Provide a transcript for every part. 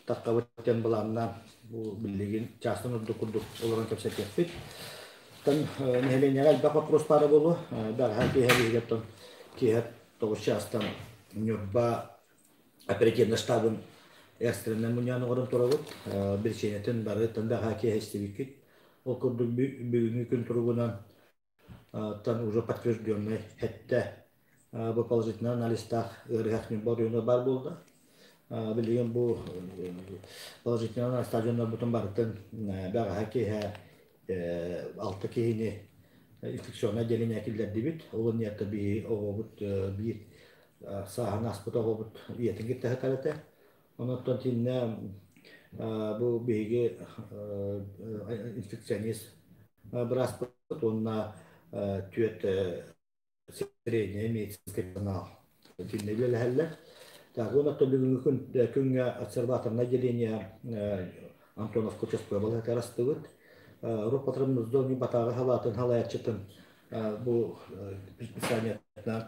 Таххабыт диэн былааннаан бу билигин чаастан ордук курдук олорон кэпсэтиэхпит. Оттон нэһилиэнньэҕэ элбэх боппуруос баара буолуо. Бэҕэһээ киэһэ биһиги оттон киэһэ 9 чаастан Ньурба оперативный штабын экстреннай мунньаҕын оҥорон турабыт. Биричиинэтин бары бэҕэһээ киэһэ истибиккит. Ол курдук бүгүҥҥү күн туругунан тан уже подтвержденный хэттэ бу положительный анализтаах ыарыһах Ньурба оройуонугар баар буолла. Билигин бу положительный анализтаах дьоннорбутун барытын бэҕэһээ киэһэ алта киһини инфекционнай отделение киллэрдибит. Ол инниэхэ биһи оҕобут биир сааһын ааспыт оҕобут ийэтин кытта сытар этэ. Онон итиннэ бу биһиги инфекционист бырааспыт уонна түөрт средняя медицинскэй персонал итиннэ үлэлэһэллэр. Так, уонна бүгүҥҥү күн күҥҥэ обсерваторное отделение Антоновка участковай балыыһатыгар астыбыт. Роспотребнадзор Батааҕы халаатын халайааччытын бу предписаниетынан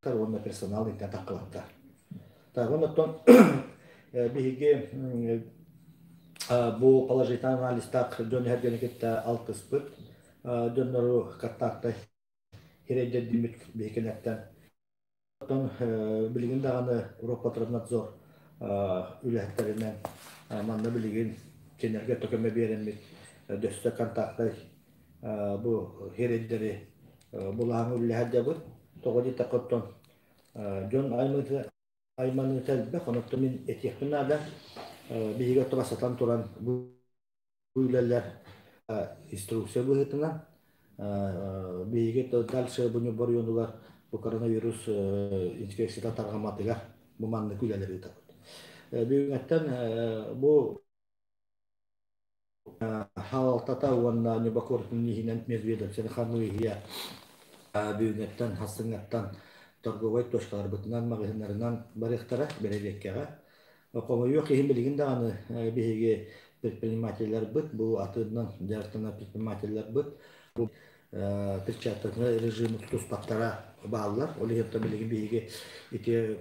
уонна персонал итинэн таххыбаттар. Так, оннуттан биһиги бу положительный анализтаах дьон иһэргэни кытта алтыспыт дьоннору контактай хирэйдэрдиммит биһикинэттэн. Оттон билигин даҕаны Роспотребнадзор үлэһиттэринэн манна билигин кинилэргэ көмө биэрэммит дөссө контактай бу хирэйдэри булааҥҥа үлэлэһэр дьабыт. Тоҕо диэтэххэ оттон дьон айманыыта, айманыыта элбэх, онон мин этиэхпин наада. Биһиги оттон бастатан туран бу үлэлэр инструкция быһыытынан биһиги дальше бу Ньурба оройуонугар бу коронавирус инфекцията тарҕамматыгар бу маннык үлэлэри ыытабыт. Бүгүҥҥэттэн бу Хаалтата уонна Ньурба куоратын иһинэн межведомственнай хамыыһыйа бүгүҥҥэттэн, сарсыҥҥаттан торговай точкаларбытынан, маҕаһыыннарынан барыахтара бэрэбиэркэҕэ. Хомойуох иһин билигин даҕаны биһиги предпринимателлэрбит, бу атыыннан дьарыктанар предпринимателлэрбит бу перчатканы режими тутуспаттара бааллар. Ол иһин билигин биһиги ити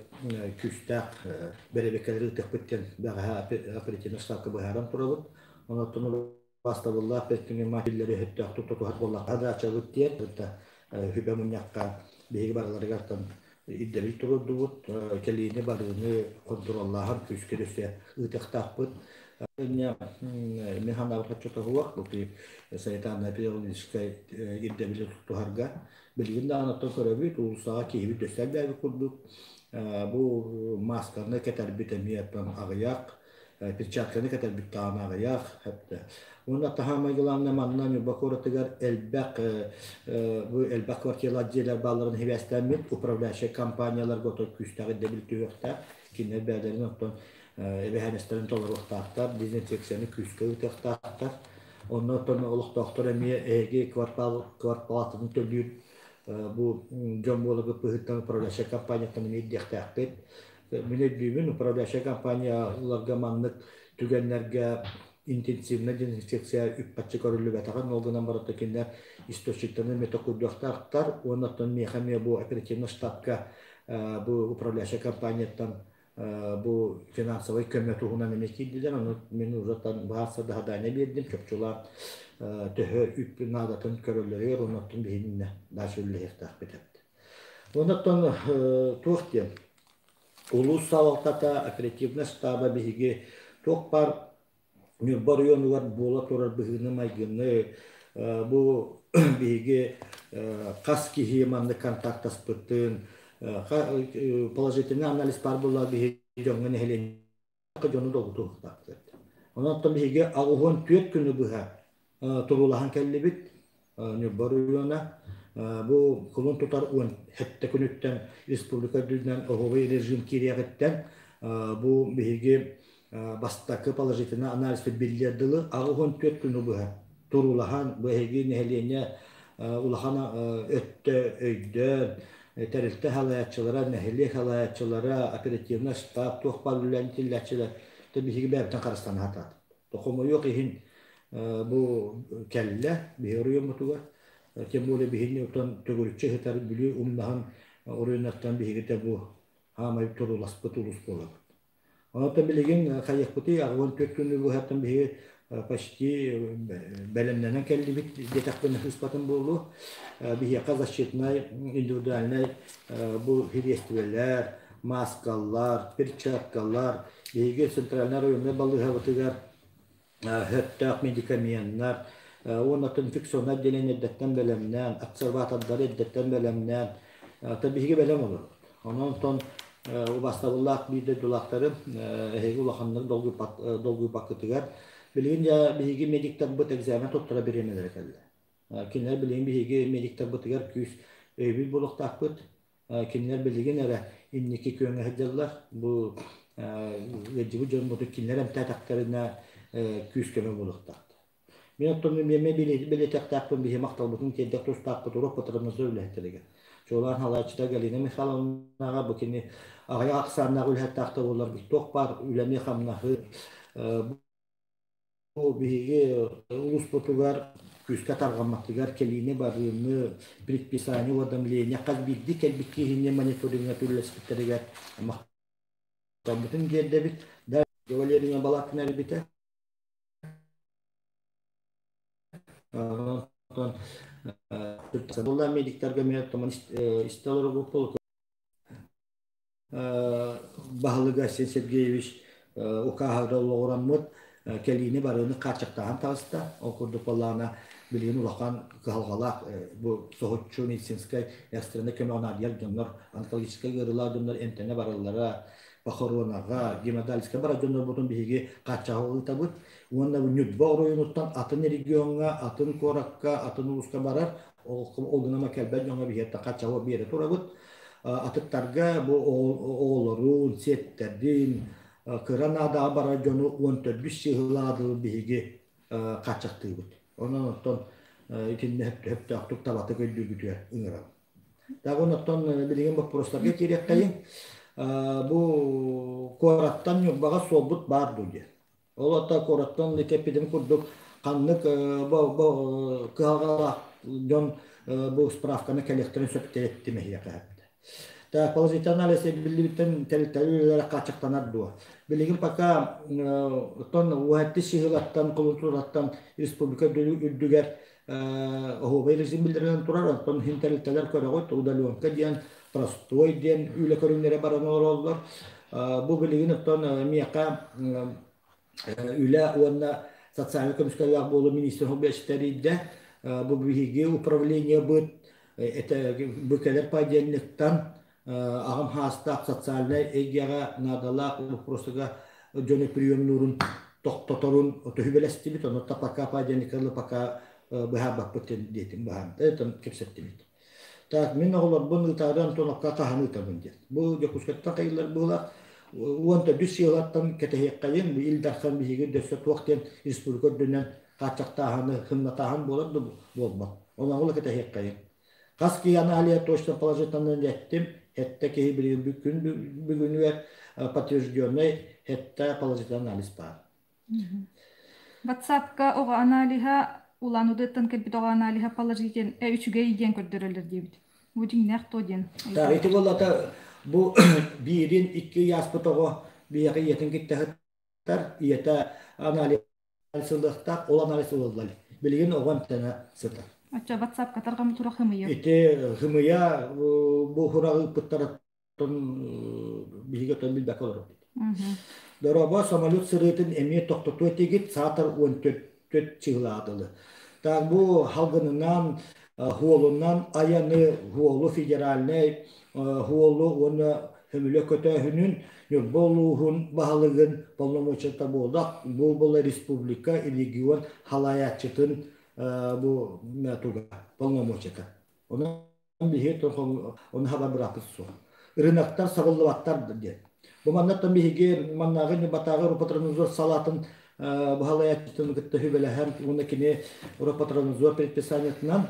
күүстээх бэрэбиэркэлэри ыытыахпыт диэн бэҕэһээ оперативнай штабка быһааран турабыт. Онон убаастабыллаах предпринимателлэри өттөөхтүк тутуһар буоллахха даачабыт диэн сүбэ мунньахха биһиги барыларыгар ирдэбил туруордубут, кэлиини барыыны хонтуруоллааһын күүскэ өссө ыытыахтаахпыт. Мин санаабар оччото суох, бу санитарно-эпидемиологическай ирдэбили тутуһарга. Билигин даҕаны оттон көрөбүт, уулуссаҕа киһибит өссө элбээбит курдук. Бу маасканы кэтэрбит эмиэ аҕыйах. Перчатканы кэтэрбит даҕаны аҕыйах. Уонна таһаамай главное манна Ньурба куоратыгар элбэх бу элбэх квартиралаах дьиэлэр баалларын сибээстээммит управляющай компанияларга отой күүстээх ирдэбил түһүөхтээх. Кинилэр бэйэлэрин оттон эбэһээнэстэрин толоруохтаахтар, дезинфекцияны күүскэ ыытыахтаахтар. Онно оттон олохтоохтор эмиэ эһиги квартал квартплатаны төлүүр бу дьон буоларгыт быһыыттан управляющай компанияттан эмиэ ирдиэхтээхпит. Мин өйдүүбүн, управляющай компанияларга маннык түгэннэргэ интенсивнай дезинфекция үп-харчы көрүллүбэтэҕин, ол гынан баран кинилэр источниктарын эмиэ токуйдуохтаахтар уонна оттон миэхэ эмиэ бу оперативный штабка бу управляющай компанияттан бу финансовай көмө туһунан эмиэ киирдилэр, ону мин уже там баһаарса задание биэрдим, чопчулаан төһө үп наадатын көрөллөрүгэр, оннуттан биһиннэ дальше үлэлэһиэхтээхпит эбит. Оннуттан туох диэн Улуус салалтата, оперативнай штаба биһиги туох баар Ньурба оройуонугар буола турар быһыыны-майгыны бу биһиги хас киһи маннык контактаспытын, положительный анализ баар буолла биһиги дьоҥҥо нэһилиэнньэ дьону долгутуохтаахпыт. Онон биһиги 84 күнү быһа туруулаһан кэллибит. Ньурба оройуона бу кулун тутар 17 күнүттэн республика үрдүнэн оһуобай режим киириэҕиттэн бу биһиги бастакы положительный анализпыт биллиэр дылы 84 күнү быһа туруулаһан бу эһиги нэһилиэнньэ улахан өттө өйдөөн тэрилтэ салайааччылара, нэһилиэк салайааччылара, оперативный штаб, туох баар үлэлээн итиллээччилэр биһиги бэйэбитин харыстана сатаатыбыт. Хомойуох иһин бу кэллэ биһи оройуоммутугар. Тем более биһини оттон төгүрүччү сытар Бүлүү умнаһын оройуоннартан биһигитэ бу хаамай турууласпыт улуус буолабыт. Онон билигин хайыахпытый, 84 күнү быһаттан биһиги почти бэлэмнэнэн кэллибит диэтэхпинэ сыыспатым буолуо. Биһиэхэ защитнай индивидуальнай бу сириэстибэлэр, мааскалар, перчаткалар, биһиги центральнай районнай балыыһабытыгар сөптөөх медикаменнар уонна инфекционнай отделение эрдэттэн бэлэмнээн, обсерватордары эрдэттэн бэлэмнээн, биһиги бэлэм олоробут. Онон онтон убастабыллаах биир дойдулаахтарым эһиги улаханнык долгуйбаккытыгар билигин дьэ биһиги медиктарбыт экзамен туттара бириэмэлэрэ кэллэ. Кинилэр билигин биһиги медиктарбытыгар күүс өйөбүл буолуохтаахпыт. Кинилэр билигин эрэ инники күөҥҥэ сылдьаллар. Бу ыалдьыбыт дьоммутун кинилэр эмтээтэхтэринэ күүс-көмө буолуохтаахтар. Мин оттон эмиэ билиэтэхтээхпин биһи махталбытын тиэрдэх тустаахпыт Роспотребнадзор үлэһиттэригэр. Чуолаан салайааччыта Галина Михайловнаҕа бу кини аҕыйах ахсааннаах үлэһиттээх да буоллар туох баар үлэни-хамнаһы бу биһиги улууспутугар күүскэ тарҕамматыгар кэлиини-барыыны, предписание уведомление хас биирдии кэлбит киһини мониториҥҥа үлэлэспиттэригэр махталбытын тиэрдэбит. Да Валерия Балакина эрбитэ. Онтон медиктарга мен истэ олорбуппут баһылыга Арсен Сергеевич укааһыгар олоҕураммыт кэлиини барыыны хааччахтааһын таҕыста. Ол курдук буоллаҕына билигин улахан кыһалҕалаах бу соһуччу медицинскэй экстреннай көмөҕө наадыйар дьоннор, онкологическай ыарыылаах дьоннор эмтэнэ бараллара, похоронаҕа, гемодиализка барар дьоннорбутун биһиги хааччаҕы ыытабыт. Уонна Ньурба оройуонуттан атын региоҥҥа, атын куоракка, атын улууска барар, ол гынан кэлбэт дьоҥҥо биһиэхэ хааччаҕы биэрэ турабыт. Атыттарга бу оҕолорун, сиэттэрин, кыра наадаҕа барар дьону 14 сыһылаадылы биһиги хааччахтыыбыт. Онон оттон итиннэ сөптөөхтүк табатык өйдүүргүтүгэр ыҥырабын. Дагы оттон билигин боппуруостарга киириэххэйиҥ. Бу куораттан Ньурбаҕа суолбут баар дуу диэн. Ол ата куораттан эппитим курдук ханнык кыһалҕалаах дьон бу справканы кэлиэхтэрин сөп эттим эһиэхэ. Так, положительный анализ биллибиттэн тэрилтэлэр үлэлэрэ хааччахтанар дуо? Билигин пока оттон уһатты сыһыылаттан, култуураттан республика үрдүгэр оһуобай режим биллэринэн турар, оттон иһин тэрилтэлэр көрөҕүт, удаленка диэн, простой диэн үлэ көрүҥнэрэ баран олороллор. Бу билигин оттон миэхэ үлэ уонна социальнай көмүскэллээх буолуу министр тэрийдэ. Бу биһиги управлениебыт бу кэлэр понедельниктан аҕам хаастаах социальнай эйгэҕэ наадалаах боппуруостарга дьону приемнуурун тохтоторун төһүбэлэстибит, ону пока понедельникка пока быһаарбаппыт диэтим быһаарда кэпсэттибит. Так, мин оҕолорбун ыытаары Антоновка хаһан ыытабын диэн. Бу Дьокуускайтан хайыллар быһыылаах 14 сыалаттан кэтэһиэххэйин, Ил Дархан биһиги дөссө туох диэн республика үрдүнэн хааччахтааһыны, хымнатааһын буолар да буолбат. Онон оҕоло кэтэһиэххэйин. Хас киһи аналиһа точно положительно эттим, хэттэ киһи билигин күн бүгүнүгэр подтвержденный хэттэ положительный анализ баар. WhatsApp-ка оҕо аналиһа Улан-Удэттан кэлбит оҕо аналиһа положитель үчүгэй диэн көрдөрөллөр диэбит. Бу дьиҥнээх то диэн. Так, ити буоллата бу биирин икки ыйааспыт оҕо биһиэхэ ийэтин кытта сытар, ийэтэ анализ ылыахтаах, ол анализ ылыллар. Билигин оҕо эмтэнэ сытар. Оччо WhatsApp-ка тарҕаммыт сурах хымыйа. Ити хымыйа бу хураҕы ыыппыттарыттан биһиги оттон билбэккэ олоробут. Дорообо, самолет сырыытын эмиэ тохтотуо этигит, саатар 14 чыһылаатылы. Так бу халгынынан, хуолунан айаны, хуолу федеральнай хуолу уонна Көмүлэ көтөөһүнүн Ньурба улууһун баһылыгын полномочията буолла. Бу була республика регион халайааччытын бу туга полномочията. Онон биһиги ону хаба бырааппыт суох. Рыноктар сабыллыбаттар диэн. Бу маннаттан биһиги маннааҕы Ньурбатааҕы Роспотребнадзор салаатын баһылайааччытын кытта сүбэлэһэн уонна кини Роспотребнадзор предписаниетынан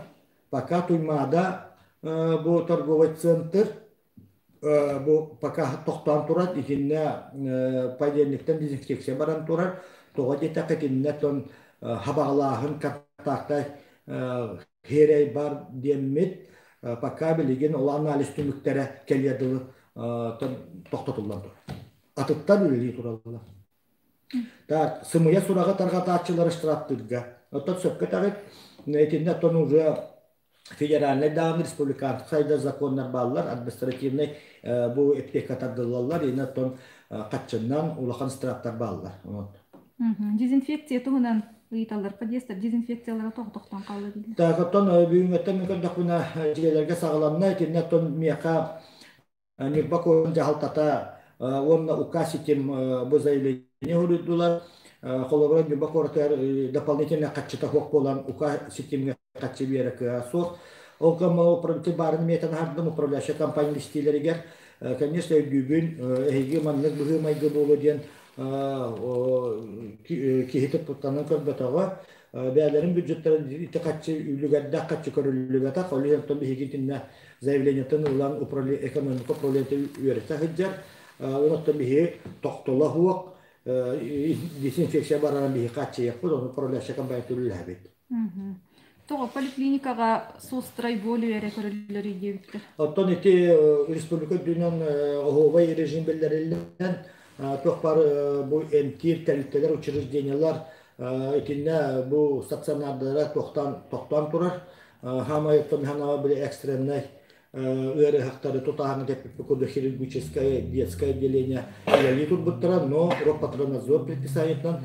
пока Туймаада бу торговый центр бу пока тохтоон турар, итиннэ понедельниктан дезинфекция баран турар. Тоҕо диэтэххэ итиннэ тон хабаҕалааһын контакта хиэрэй бар диэммит пока билигин ол анализ түмүктэрэ кэлиэ дылы тохтотуллан турар. Атыттар үлэлии тураллар. Так, сымыйа сураҕы тарҕатааччылары штрафтыырга. Оттон сөпкө этэҕит, итиннэ оттон уже федеральнай даҕаны республиканскай да законнар бааллар, административнай бу эппиэккэ тардыллаллар, ини оттон хаччыннан улахан штрафтар бааллар. Вот. Дезинфекция туһунан ыйыталлар подъездтар дезинфекциялара тоҕо тохтоон хаалла дииллэр. Так, оттон бүгүҥҥэттэн мин көрдөхпүнэ дьиэлэргэ саҕаланна, итиннэ оттон миэхэ Ньурба куоратын дьаһалтата уонна УК ситим бу заявление суруйдулар. Холобура, Ньурба куоратыгар дополнительно хаччыта суох буолан УК ситимҥэ хаччы биэрэ кыаҕа суох. Ол гыммал управитель баарын эмиэтэн аһардым управляющая компания истиилэригэр. Конечно, өйдүүбүн, эһиги маннык быһыы-майгы буолуо диэн киһи туттанан көрбөтөҕө. Бэйэлэрин бюджеттарын ити хаччы үлүгэрдээх хаччы көрүллүбэтэх. Ол иһин оттон биһиги итиннэ заявлениетын ылан экономика управлениета үөрэтэ сылдьар. Онон биһи тохтоло суох дезинфекция барарын биһи хааччыйыахпыт, ону управляющая компания үлэлэһэбит. Тоҕо поликлиникаҕа суустрай болю эрэ көрөллөр диэбиттэр. Оттон ити республика үрдүнэн оһуобай режим биллэриллэн туох баар бу эмтиир тэрилтэлэр, учреждениелар итиннэ бу стационардара тохтоон тохтоон турар. Хаамай оттон ханаба били экстреннай ыарыһахтары тутааһыны тэппиппит курдук хирургическое детское отделение үлэлии турбуттара, но Роспотребнадзор предписаниетынан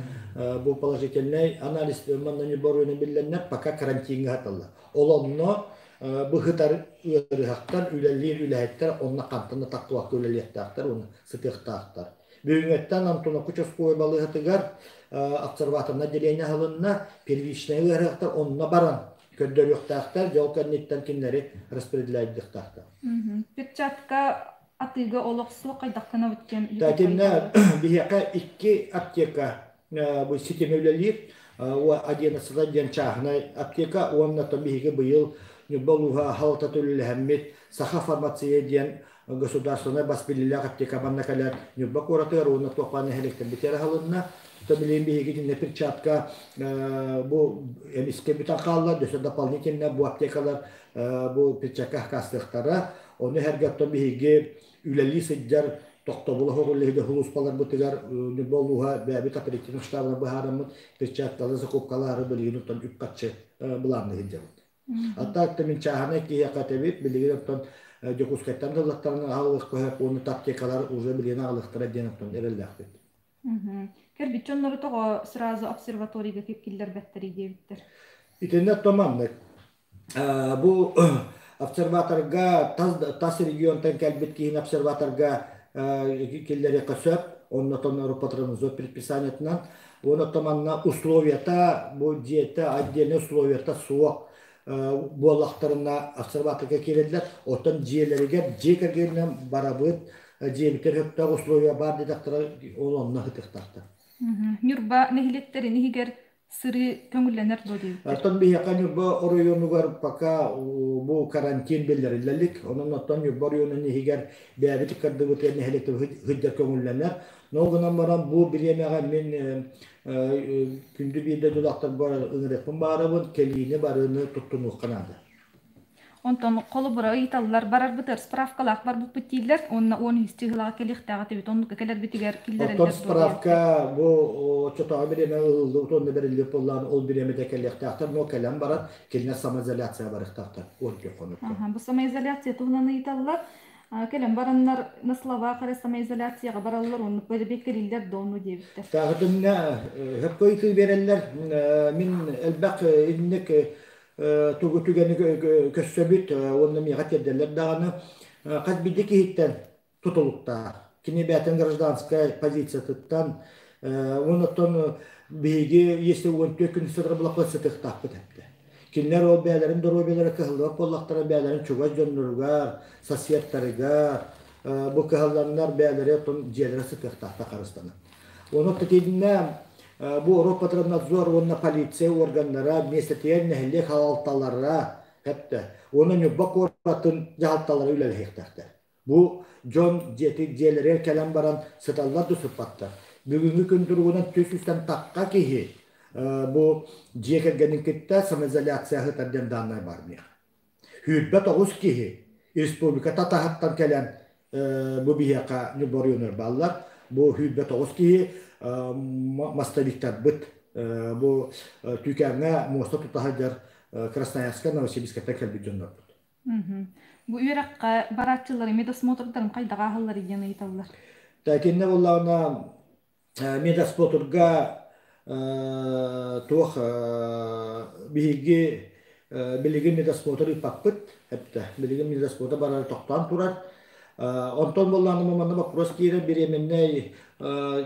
бу положительный анализ манна боруйунан биллэннэр пока карантиҥҥа саталлар. Ол онно быһытар ыарыһахтар, үлэлиир үлэһиттэр онно хантан да тахтыбакка үлэлиэхтээхтэр уонна сытыахтаахтар. Бүгүҥҥэттэн Антоновка участковай балыыһатыгар обсерваторнай отделение аһылынна, первичнай ыарыһахтар онно баран көрдөрүөхтээхтэр, дьол кэнниттэн кинилэри распределяйдыахтаахтар. Перчатка атыыга олох суох хайдахтанабыт диэн Итиннэ биһиэхэ икки аптека бу ситими үлэлиир. Одиннадцатый диэн чааһынай аптека уонна биһиги быйыл Ньурба улууһа аһалта үлэлэһэммит Саха фармация диэн государственнай бас билиилээх аптека манна кэлэр Ньурба куоратыгар уонна туох баар нэһилиэктэрбитигэр аһылынна. То билигин биһиги итиннэ перчатка бу эмискэ бүтэн хаалла, өссө дополнительно бу аптекалар бу перчатка хакастыахтара. Ону эһэргэ оттон биһиги үлэлии сылдьар тохтобула суох үлэһит сулууспаларбытыгар Ньурба улууһа бэйэбит оперативный штабынан быһаараммыт перчаткалы закупкалаары билигин оттон үп-харчы былаанныы сылдьабыт. А так мин чааһынай киһиэхэ этэбит, билигин оттон Дьокуускайтан да ыллахтарына аҕалыахха сөп уонна аптекалар уже билигин аҕалыахтара диэн оттон эрэллээхпит. Кэлбит дьоннору тоҕо сразу обсерваторияга киллэрбэттэрий диэбиттэр. Итиннэ оттон маннык. Бу обсерваторга тас, тас регионтан кэлбит киһини обсерваторга киллэриэххэ сөп. Онно Роспотребнадзор предписаниетынан. Уонна манна условията, бу дьиэтэ отдельный условията суох буоллахтарына обсерваторга киирэллэр. Оттон дьиэлэригэр дьиэ кэргэнинэн барабыт, дьиэбитигэр сөптөөх условия баар диэтэхтэрэ, ол онно сытыахтаахтар. Ньурба нэһилиэктэрин иһигэр сырыы көҥүллэнэр дуо диэбиттэр. Оттон биһиэхэ Ньурба оройуонугар пока бу карантин биллэриллэ илик. Онон оттон Ньурба оройуонун иһигэр бэйэбит ыккардыбытыгар нэһилиэктэр сылдьар көҥүллэнэр. Но гынан баран бу бириэмэҕэ мин күндү биир дойдулаахтарбар ыҥырыахпын баарабын, кэлиини барыыны туттунуохха наада. Онтон холобура ыйыталлар барарбытыгар справкалаах барбыппыт дииллэр уонна 13 чыһылаҕа кэлиэхтээх этибит оннукка кэлэрбитигэр Оттон киллэрэллэр дуо диэбиттэр. справка бу оччотооҕу бириэмэ ылыллыбыт уонна бэриллибит буоллаҕына ол бириэмэтэ кэлиэхтээхтэр, но кэлэн баран кинилэр самоизоляция барыахтаахтар 14 хонукка. Аха, бу самоизоляция туһунан ыйыталлар. Кэлэн бараннар на словах эрэ самоизоляцияҕа бараллар уонна бэрэбиэркэлииллэр да ону диэбиттэр. Тааҕытынна хөпкө ыйытыы биэрэллэр. Мин элбэх инник тугу түгэни көрсөбүт уонна миэхэ тиэрдэллэр даҕаны хас биирдии киһиттэн тутулуктаах. Кини бэйэтин гражданскай позициятыттан уонна оттон биһиги если 14 күн сытар сытыахтаахпыт эптэ. Кинилэр ол бэйэлэрин доруобуйалара кыһаллыбат буоллахтара бэйэлэрин чугас дьонноругар, соседтарыгар бу кыһалланнар бэйэлэри оттон дьиэлэрэ сытыахтаахтар харыстанан. Ону итиннэ бу Роспотребнадзор уонна полиция органнара миэстэтигэр нэһилиэк салалталара хэптэ уонна Ньурба куоратын дьаһалталара үлэлэһиэхтээхтэр. Бу дьон дьиэти дьиэлэригэр кэлэн баран сыталлар да сыппаттар. Бүгүҥҥү күн туругунан түс үстэн тахха киһи бу дьиэ кэргэнин кытта самоизоляция сытар диэн дааннай баар миэхэ. 29 киһи республика татаһыттан кэлэн бу биһиэхэ Ньурба оройуонугар бааллар. Бу 29 киһи мостовиктарбыт. Бу Түүкээҥҥэ муоста тута сылдьар Красноярска, Новосибирскайтан кэлбит дьоннорбут. Бу үөрэххэ барааччылар медосмотрдарын хайдах ааһаллар диэн ыйыталлар. Итиннэ буоллаҕына медосмотрга туох биһиги билигин медосмотр ыыппаппыт эптэ. Билигин медосмотр барара тохтоон турар. Онтон буоллаҕына манна вопрос киирэр беременнэй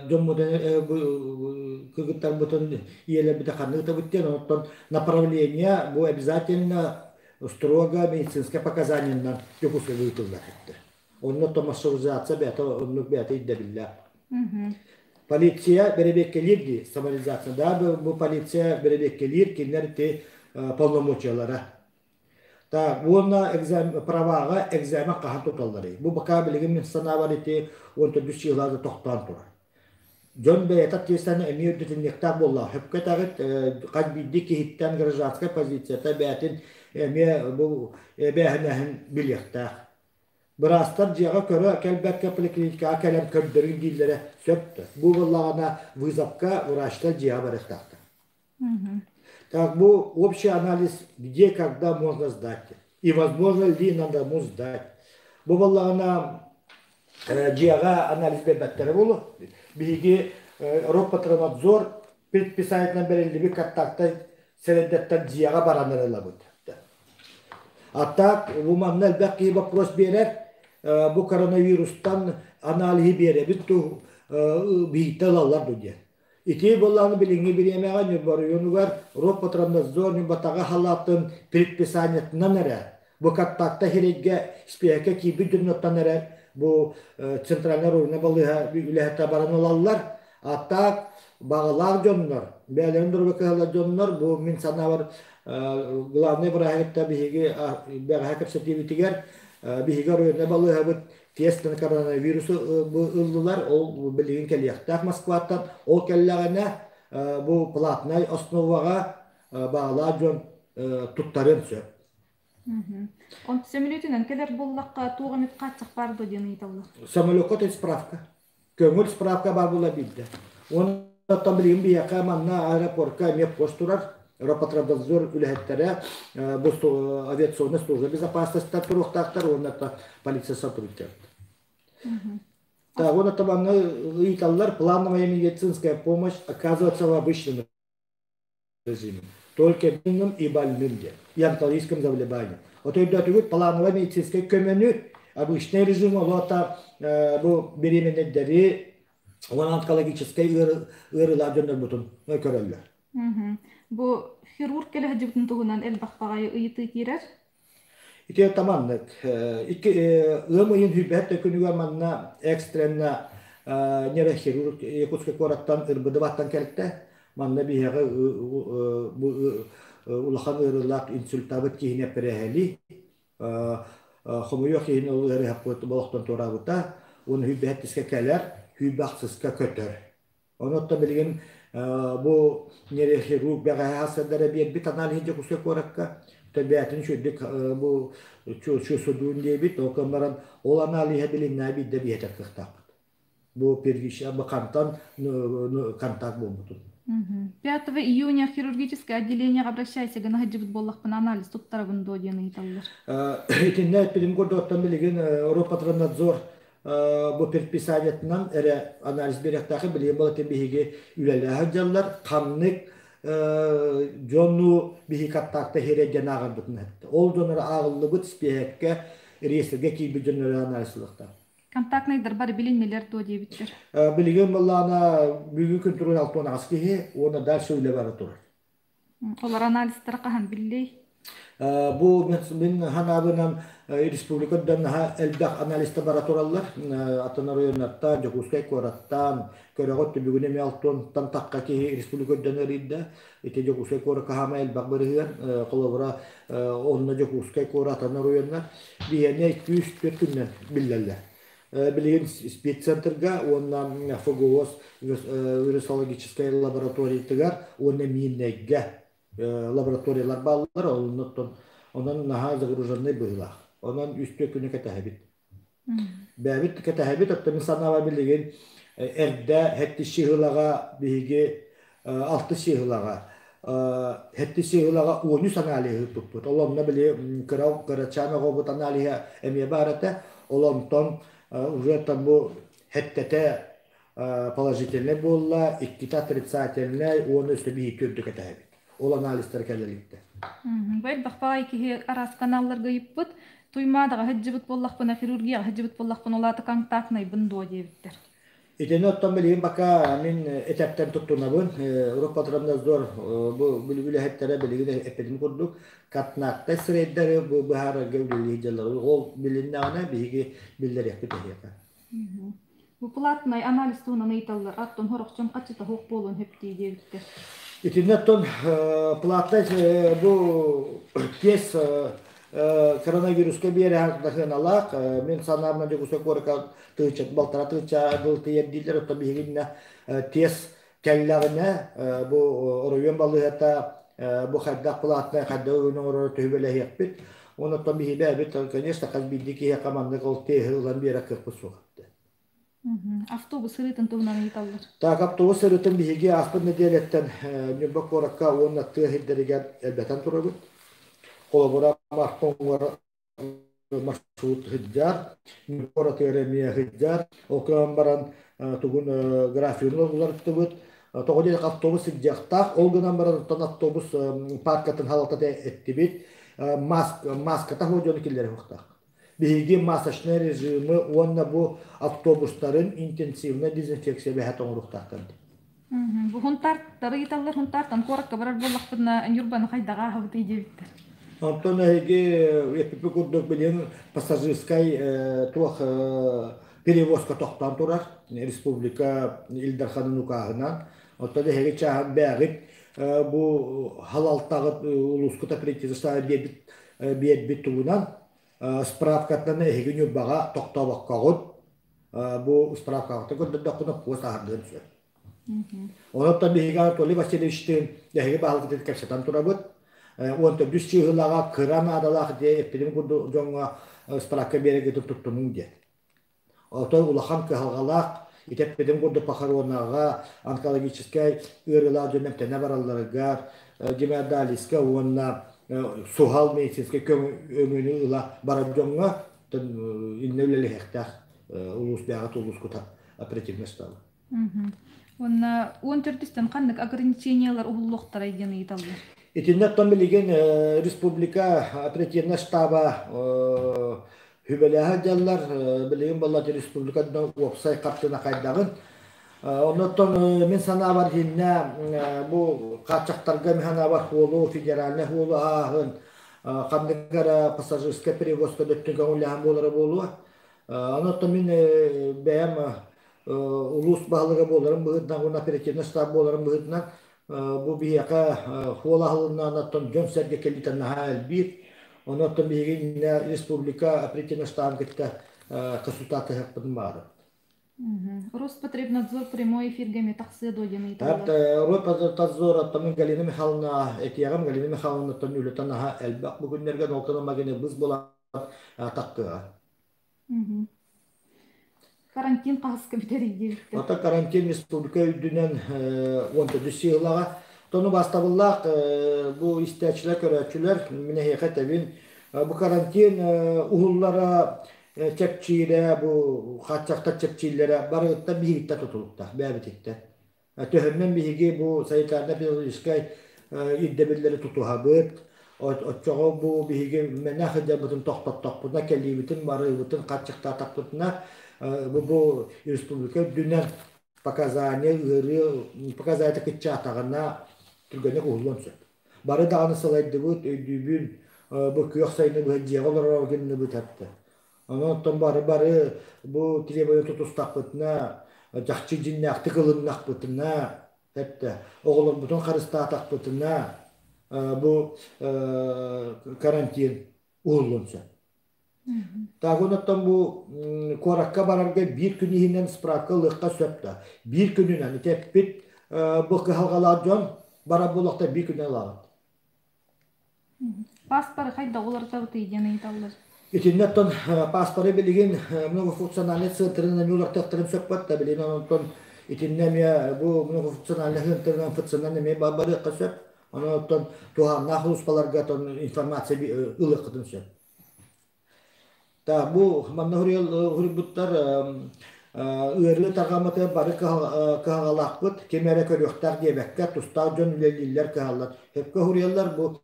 дьоммутун кыргыттарбытын ийэлэрбитин ханна ыытабыт диэн онтон направление бу обязательно строго медицинское показаниенан Дьокуускайга ыытыллар эттэ. Онно томассовизация бэйэтэ оннук бэйэтэ ирдэбиллээх. Полиция бэрэбиэркэлиир дии самолизация. Да, бу полиция бэрэбиэркэлиир кинилэр ити полномочиялара. Так, уонна экзамен, праваҕа экзамен хаһан туталларый? Бу пока билигин мин санаабар ити 14 чыылаада тохтоон турар. Дьон бэйэтэ ответственны эмиэ үрдэтинниэхтээх буоллаҕа. Сөпкө этэҕит, хас биирдии киһиттэн гражданскай позицията бэйэтин эмиэ бу эбээһинэһин билиэхтээх. Быраастар дьиэҕэ көрө кэлбэккэ поликлиникаҕа кэлэн көрдөрүҥ дииллэрэ сөп да. Бу буоллаҕына вызовка врачтар дьиэҕэ барыахтаахтар. Так, бу общий анализ где, когда можно сдать и возможно ли на дому сдать. Бу буоллаҕына дьиэҕэ анализ биэрбэттэрэ буолуо. Биһиги Роспотребнадзор предписаниетынан бэриллибит контактар сирэйдэттэн дьиэҕэ баран эрэ ылабыт. А так, бу манна элбэх киһи вопрос биэрэр. Бу коронавирустан аналиһы биэрэбит дуу, биһиктэ ылаллар дуу диэн. Ити буоллаҕына билиҥҥи бириэмэҕэ Ньурба оройуонугар Роспотребнадзор Ньурбатааҕы халаатын предписаниетынан эрэ бу контакта сирэйгэ спиэккэ киирбит дьоннортон эрэ бу центральнай районнай балыыһа үлэһиттэрэ баран ылаллар. А так баҕалаах дьоннор, бэйэлэрин доруобуйа кыһаллар дьоннор бу мин санаабар главный бырааһынньыкта биһиги бэҕэһээ кэпсэтиибитигэр биһиги оройуоннай балыыһабыт тест на коронавирусу ыллылар, ол билигин кэлиэхтээх Москваттан. Ол кэллэҕинэ бу платнай основаҕа баҕалаах дьон туттарыан сөп. Онтон сөмөлүөтүнэн кэлэр буоллахха, туох эмит хааччах баар дуо диэн ыйыталлар. Самолекка то справка. Көҥүл справка баар буола биирдэ. Уонна билигин биһиэхэ манна аэропортка эмиэ пост турар. Роспотребнадзор үлэһиттэрэ бу авиационная служба безопасности туруохтаахтар уонна полиция сотрудниктар. Так, уонна табаҥҥа ыйыталлар плановая медицинская помощь оказывается в обычном режиме, только больным и больным диэн, и онкологическим заболеванием. Отойдоотугут плановая медицинская көмөнү обычный режим олота бу беременнэйдэри уонна онкологическай ыарыылаах дьоннорбутун көрөллөр. Бу хирург кэлэ сылдьыбытын туһунан элбэх баҕайы ыйытыы киирэр. Ити таманнык. Икки ыам ыйын сүүрбэһит күнүгэр манна экстренно нейрохирург Якутскай куораттан Ырбыдыбаттан кэлтэ. Манна биһиэхэ бу улахан ыарыылаах инсультаабыт киһини эппэрэһэлии хомойуох иһин ол ыарыһахпыт олохтон туораабыта. Уонна сүүрбэһит кэлэр, сүүрбэ ахсыска көтөр. Онон билигин бу нейрохирург бэҕэһээ сырдара биэрбит аналиһы Дьокуускай куоракка бэйэтин үчүгдүк бу чувствуйдуун диэбит, ол гынан баран ол аналиһа билиннээ биирдэ биһэтэр кыахтаахпыт. Бу первичный бу хантан контакт буолбутун. 5 июня хирургическое отделениеҕа обращайся гына сылдьыбыт буоллахпына анализ туттарабын дуо диэн ыйыталлар. Итиннэ эппитим курдук билигин Роспотребнадзор бу предписаниетынан эрэ анализ биэриэхтээхи билигин балатын биһиги үлэлэһэ сылдьаллар ханнык дьону биһиги контакта иһирэ диэн ааҕарбытын эттэ. Ол дьоннор ааҕыллыбыт спиэһэккэ реестргэ киирбит дьоннор анализ ылыахтаах. Контактныйдар бары билиннилэр дуо диэбиттэр. Билигин былаана бүгүн күн туругун 68 киһи уонна дальше үлэ бара турар. Олор анализтара хаһан биллий? Бу мин ханаабынан республика наһаа элбэх анализтар бара тураллар. Атын оройуоннартан, Дьокуускай куораттан, көрөҕүт түбүгүн эмиэ алтыантан тахха киһи республика үрдүнэн эрийдэ. Ити Дьокуускай куоракка хаама элбэх бырыһыан. Холобура, онно Дьокуускай куорат атын оройуоннар биһиэнэ 2-3 күннэн биллэллэр. Билигин спеццентрга уонна ФГОС вирусологическай лабораториятыгар уонна Миирнэйгэ лабораториялар бааллар, онон онон наһаа загруженный быһыылаах. Онон үс-түөрт күнү кэтэһэбит. Бэйэбит кэтэһэбит, оттон мин санаабар билигин Эрдэ хэттис сыһылаҕа биһиги алты сыһылаҕа хэттис сыһылаҕа 13 аналиһы ыыппыппыт. Ол онно били кыра кырачаан оҕобут аналиһа эмиэ баар этэ. Ол онтон уже там бу хэттэтэ положительнай буолла, иккитэ отрицательнай уонна өссө биһикки үрдүк этэһэбит. Ол анализтар кэлэликтэ. Бу элбэх баҕайы киһи араас каналларга ыйыппыт. Туймаадаҕа сылдьыбыт буоллахпына, хирургияҕа сылдьыбыт буоллахпына, ол аата контактнайбын дуо диэбиттэр. Итини оттон билигин бака мин этэртэн туттунабын. Роспотребнадзор бу үлэһиттэрэ билигин эппитим курдук контактнай сирэйдэри бу быһаарарга үлэлии дьаллар. Ол билиннэҕинэ биһиги биллэриэхпит эһиэхэ. Бу платнай анализ туһунан ыйыталлар, оттон сорох дьон хаччыта суох буолуон сөп дии диэбиттэр. Итиннэ оттон платнай бу тест коронавируска биэрэ сыаналаах. Мин санаабынан Дьокуускай куоракка тыһыынча балтараа тыһыынча дыл тиийэр дииллэр. Оттон биһигиннэ тест кэллэҕинэ бу оройуон балыыһата бу хайдах платнай хайдах өҥөнү оҥорору төһүбэлэһиэхпит. Онон биһиги бэйэбит, конечно, хас биирдии киһиэхэ маннык ол теһи ылан биэрэр кыахпыт суох. Автобус сырыытын туһунан ыйыталлар. Так, автобус сырыытын биһиги ааспыт нэдиэлэттэн Ньурба куоракка уонна тыа сирдэригэр элбэтэн турабыт. Холобура, Махтоҥҥор маршрут сылдьар, Ньурба куоратыгар эмиэ сылдьар. Ол гынан баран тугун графигын уларыттыбыт. Тоҕо диэтэххэ автобус сылдьыахтаах. Ол гынан баран оттон автобус паркатын халатата эттибит. Маската суох дьону киллэрэ суохтаах. Биһиги масочнай режимы уонна бу автобустарын интенсивнай дезинфекция бэһэ оҥоруохтаахтар. Бу хунтаартары ыйыталлар, хунтаартан куоракка барар буоллахпытына Ньурбаны хайдах ааһабытый диэбиттэр. Онтон эһиги эппиппи курдук билигин пассажирскай туох перевозка тохтоон турар республика Ил Дарханын укааһынан. Оттон эһиги чааһын бэҕит бу халалтаҕыт улуускута правительство биэрбит биэрбит тугунан справкаттан эһиги Ньурбаҕа тохтообоккоҕут бу справкаҕытын көрдөрдөххүнэ пост аһардыан сөп. Онон биһиги Анатолий Васильевичтыын эһиги баһылыкытын кэпсэтэн турабыт. 14 чыыһылаҕа кыра наадалаах диэ эппитим курдук дьоҥҥо справка биэрэргитин туттунуҥ диэн. Отой улахан кыһалҕалаах итэппитим курдук похоронаҕа, онкологическай ыарыылаах дьон эмтэнэ баралларыгар, гемодиализка уонна суһал медицинскэй өҥөнү ыла барар дьоҥҥо иннэ үлэлэһиэхтээх улуус бэйэҕит улуускута оперативно стала. Уонна 14-үстэн ханнык ограничениелар уһуллуохтарай диэн ыйыталлар. Итиннэ оттон билигин республика оперативнай штаба Сүбэлэһэ сылдьаллар, билигин буолла республикаттан уопсай хартыына хайдаҕын. Оннуттан мин санаабар итиннэ бу хааччахтарга мин санаабар хуолу, федеральнай хуолу ааһын, ханнык эрэ пассажирскай перевозка өттүн көҥүллэһэн буолара буолуо. Оннуттан мин бэйэм улуус баһылыга буоларым быһыытынан уонна оперативный штаб буоларым быһыытынан бу биһиэхэ хуол аһылыннаан оттон дьон-сэргэ кэлиитэ наһаа элбиир. Онон биһиги иннэ республика оперативный штабын кытта консультациялаһыахпытын баҕарабыт. Роспотребнадзор прямой эфиргэ эмиэ тахсыа дуо диэн ыйыталлар. Роспотребнадзор оттон Галина Михайловна этиэҕим Галина Михайловнаттан үлэтэ наһаа элбэх бу күннэргэ нолтон магини быс буолан тахтыаҕа. Карантин хаһыска бүтэрий диэбиттэр. Оттон карантин республика үрдүнэн 14 сыылаҕа. Тону бастабыллаах бу истээччилэр, көрөөччүлэр, мин эһиэхэ этэбин, бу карантин уһуллара чэпчиирэ, бу хааччахтар чэпчииллэрэ барыгыттан биһигиттэн тутулуктаах, бэйэбититтэн. Төһөннөн биһиги бу санитарно-эпидемиологическай ирдэбиллэри тутуһабыт, оччоҕо бу биһиги мэнэ сылдьарбытын тохтоттохпутуна, кэлиибитин, барыыбытын хаччыктаатахпытына, бу республика үрдүнэн показания ыарыы показатель кыччаатаҕына түргэнник уһуллуон сөп. Бары даҕаны сылайдыбыт, өйдүүбүн, бу күөх сайыны быһа дьиэҕэ олорор гынныбыт этэ. Онон оттон бары-бары бу требование тутустахпытына, чахчы дьиҥнээхтик ылыннахпытына, эттэ, оҕолорбутун харыстаатахпытына, бу карантин уһуллуон сөп. Так оттон бу куоракка барарга биир күн иһинэн справка ылыахха сөп да. Биир күнүнэн ити эппит бу кыһалҕалаах дьон барар буолуохта биир күнүнэн ылаҕыт. Паспоры хайдах уларытабытый диэн ыйыталлар. Итиннэ оттон пааспары билигин многофункциональнай центрынан эмиэ уларытыахтарын сөп да билигин онтон итиннэ эмиэ бу многофункциональнай центрынан ФЦ-нан эмиэ барыахха сөп. Онон оттон туһааннаах улууспаларга оттон информация ылыаххытын сөп. Так, бу манна суруйбуттар ыарыы тарҕаммытыгар бары кыһалҕалаахпыт, ким эрэ көрүөхтээх диэбэккэ, тустаах дьон үлэлииллэр, кыһаллар. Сөпкө суруйаллар, бу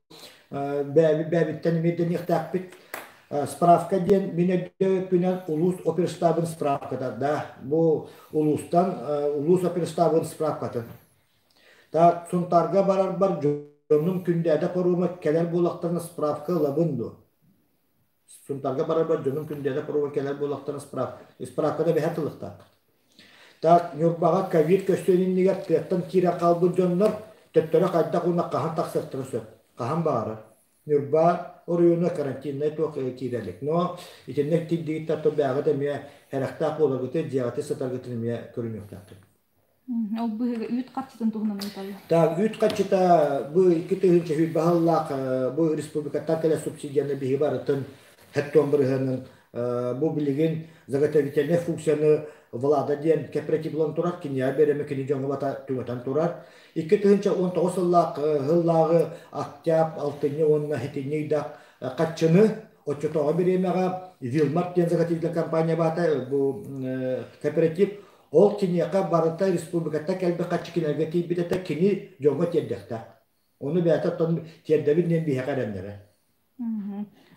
бэйэбиттэн эмиэ дэниэхтээхпит. Справка диэн мин өйдөбүппүнэн улуус оперштабын справката да, бу улуустан улуус оперштабын справкатын. Так, Сунтаарга барарбар дьонум күндээдэ парома кэлэр буолахтарына справка ылабын дуо? Сунтаарга барарбар дьонум күндээдэ парома кэлэр буолахтарына справкада бэһэ тылыктаах. Так, Ньурбаҕа ковид көстүөн иннигэр тыаттан киирэн хаалбыт дьоннор төттөрү хайдах уонна хаһан тахсыахтарын сөп. Хаһан баҕарар. Ньурба оройуона карантиннай туох киирэ илик. Но итиннэ тиийдигиттэр то бэйэҕит эмиэ сэрэхтээх буоларгытын, дьиэҕитин сытаргытын эмиэ көрүнүөхтээххит. Ол быһыыга үүт харчытын туһунан ыйыталлар. Так, үүт харчыта бу 2020 сыллаах бу республикаттан кэлэр субсидияны биһи барытын хэттон бырыһыанын бу билигин заготовительнай функцияны Влада диэн кооператив булан турар, киниэхэ биэрэми кини дьоҥҥо бата түҥэтэн турар. 2019 сыллаах сыллааҕы октябрь, алтынньы уонна сэтинньи ыйдаах харчыны оччотооҕу бириэмэҕэ Вилмарт диэн заготовительная компания баата бу кооператив ол киниэхэ барыта республикаттан кэлбит харчы кинилэргэ тиийбит этэ, кини дьоҥҥо тиэрдиэхтээх. Ону бэйэтэ оттон тиэрдэбин диэн биһиэхэ эрэннэрэ.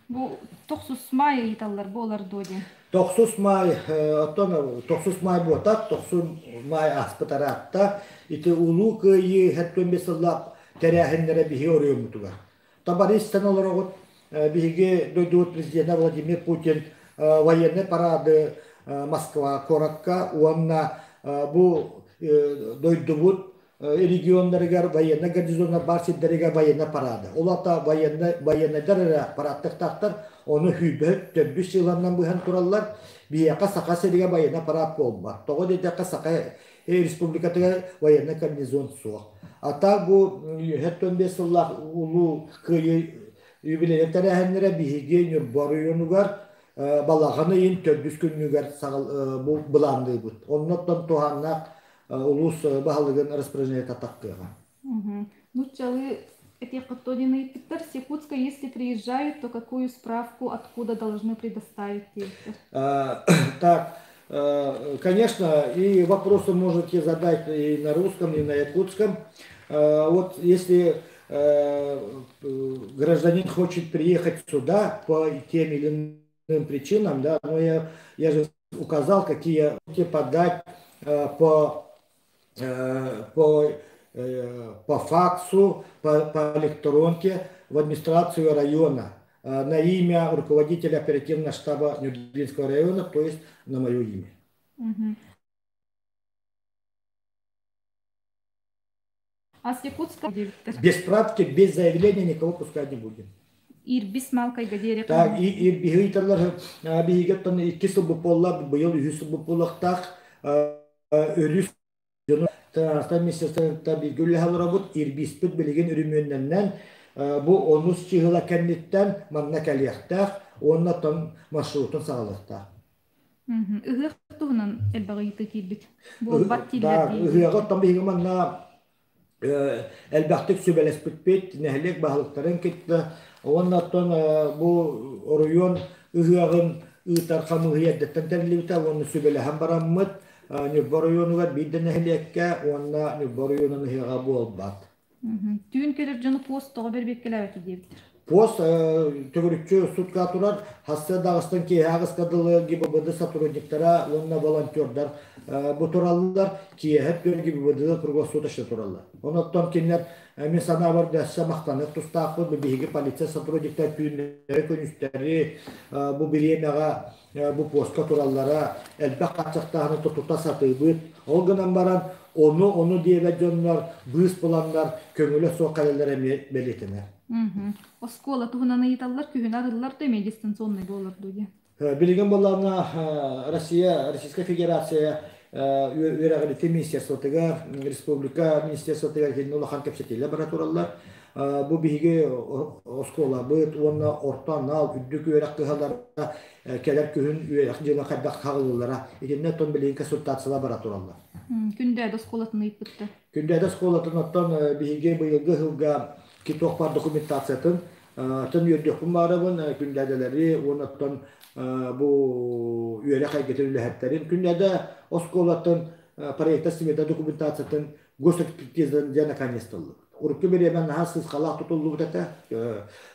Бу тохсус маай ыйыталлар буолар дуо диэн. Тохсус маай, оттон тохсус маай буотах, тохсус маай ааспыт араатта. Ити Улуу Кыайыы 75 сыллаах тэрээһиннэрэ биһи оройуоммутугар. Табаристан олороҕут биһиги дойдубут президенэ Владимир Путин военный парады Москва куоракка уонна бу дойдубут регионнарыгар военный гарнизоннар баар сирдэригэр военный парады. Ол ата военный военныйдар эрэ парадтыктаахтар, ону сүүрбэһит төрдүс сыыланнан быһан тураллар. Биһиэхэ Саха сиригэр военный парад буолбат. Тоҕо диэтэххэ Саха республикатыгар военный гарнизон суох. А так бу 75 сыллаах Улуу Кыайыы юбилейын тэрээһиннэрэ биһиги Ньурба оройуонугар балаҕан ыйын төрдүс күнүгэр бу былаанныыбыт. Оннуттан туһааннаах улуус баһылыгын распоряжениета тахтыаҕа. Нуччалыы этиэххит диэн ыйыппыттар. С Якутска, если приезжают, то какую справку откуда должны предоставить диэбиттэр. Так, конечно, и вопросы можете задать и на русском, и на якутском. Вот если гражданин хочет приехать сюда по тем или иным причинам, да, но я же указал, какие подать по, по факсу, по электронке в администрацию района на имя руководителя оперативного штаба Нюрбинского района, то есть на мое имя. Угу. А с Якутска? Без справки, без заявления никого пускать не будем. Ирбис малкайга диэри. Так, Ирбиһи ыйталлар биһиги икки сыл буолла, быйыл үһүс сыл буолуохтаах. Өрүс дьону транспорт министерствота бииргэ үлэлэһэ олоробут. Ирбиспит билигин өрөмүөннэнэн бу онус чыһыла кэнниттэн манна кэлиэхтээх уонна оттон маршрутун саҕалыахтаах. Ыһыах туһунан элбэх ыйытыы киирбит. Буолбат дииллэр дии. Ыһыаҕы оттон биһиги манна элбэхтик сүбэлэспиппит, нэһилиэк баһылыктарын кытта уонна оттон бу оройуон ыһыаҕын ыытар хамыыһыйа эрдэттэн тэриллибитэ уонна сүбэлэһэн бараммыт Ньурба оройуонугар биир да нэһилиэккэ уонна Ньурба оройуонун ыһыаҕа буолбат. Түүн кэлэр дьону пост тоҕо бэрбиэккэлээбэт диэбиттэр. Пост төгүрүччү сутка турар, хаста даҕыстан киэһэ аҕыска дылы ГИБДД сотрудниктара уонна волонтердар бу тураллар, киэһэ түөр ГИБДД круглосуточно тураллар. Онон кинилэр мин санаабар дэссе махтаныах тустаахпыт, бу биһиги полиция сотрудниктар түүннэри күнүстэри бу бириэмэҕэ бу постка тураллара элбэх хааччахтааһыны тута сатыыбыт. Ол гынан баран ону ону диэбэт дьоннор быыс буланнар көҥүлэ суох кэлэллэрэ эмиэ бэлиэтэнэр. Оскуола туһунан ыйыталлар, күһүн арыллар да эмиэ дистанционный буолар дуу диэн. Билигин буоллаҕына Россия, Российская Федерация үөрэҕирити министерствотыгар, республика министерствотыгар итиннэ улахан кэпсэтиилэр бара тураллар. Бу биһиги оскуолабыт уонна орто анал үрдүк үөрэх кыһалара кэлэр күһүн үөрэх дьыла хайдах хаҕылыылара итиннэ оттон билигин консультациялар бара тураллар. Күндээдэ оскуолатын ыйыппыттар. Күндээдэ оскуолатын оттон биһиги быйылгы сылга туох баар документациятын оттон үөрдүөхпүн баарабын күндээдэлэри уонна оттон бу үөрэх эйгэтин үлэһиттэрин Күндээдэ оскуолатын проекта смета документациятын госэкспертиза дьэ наконец-то ыллыбыт. Урукку бириэмэ наһаа сыысхалаах тутуллубут этэ,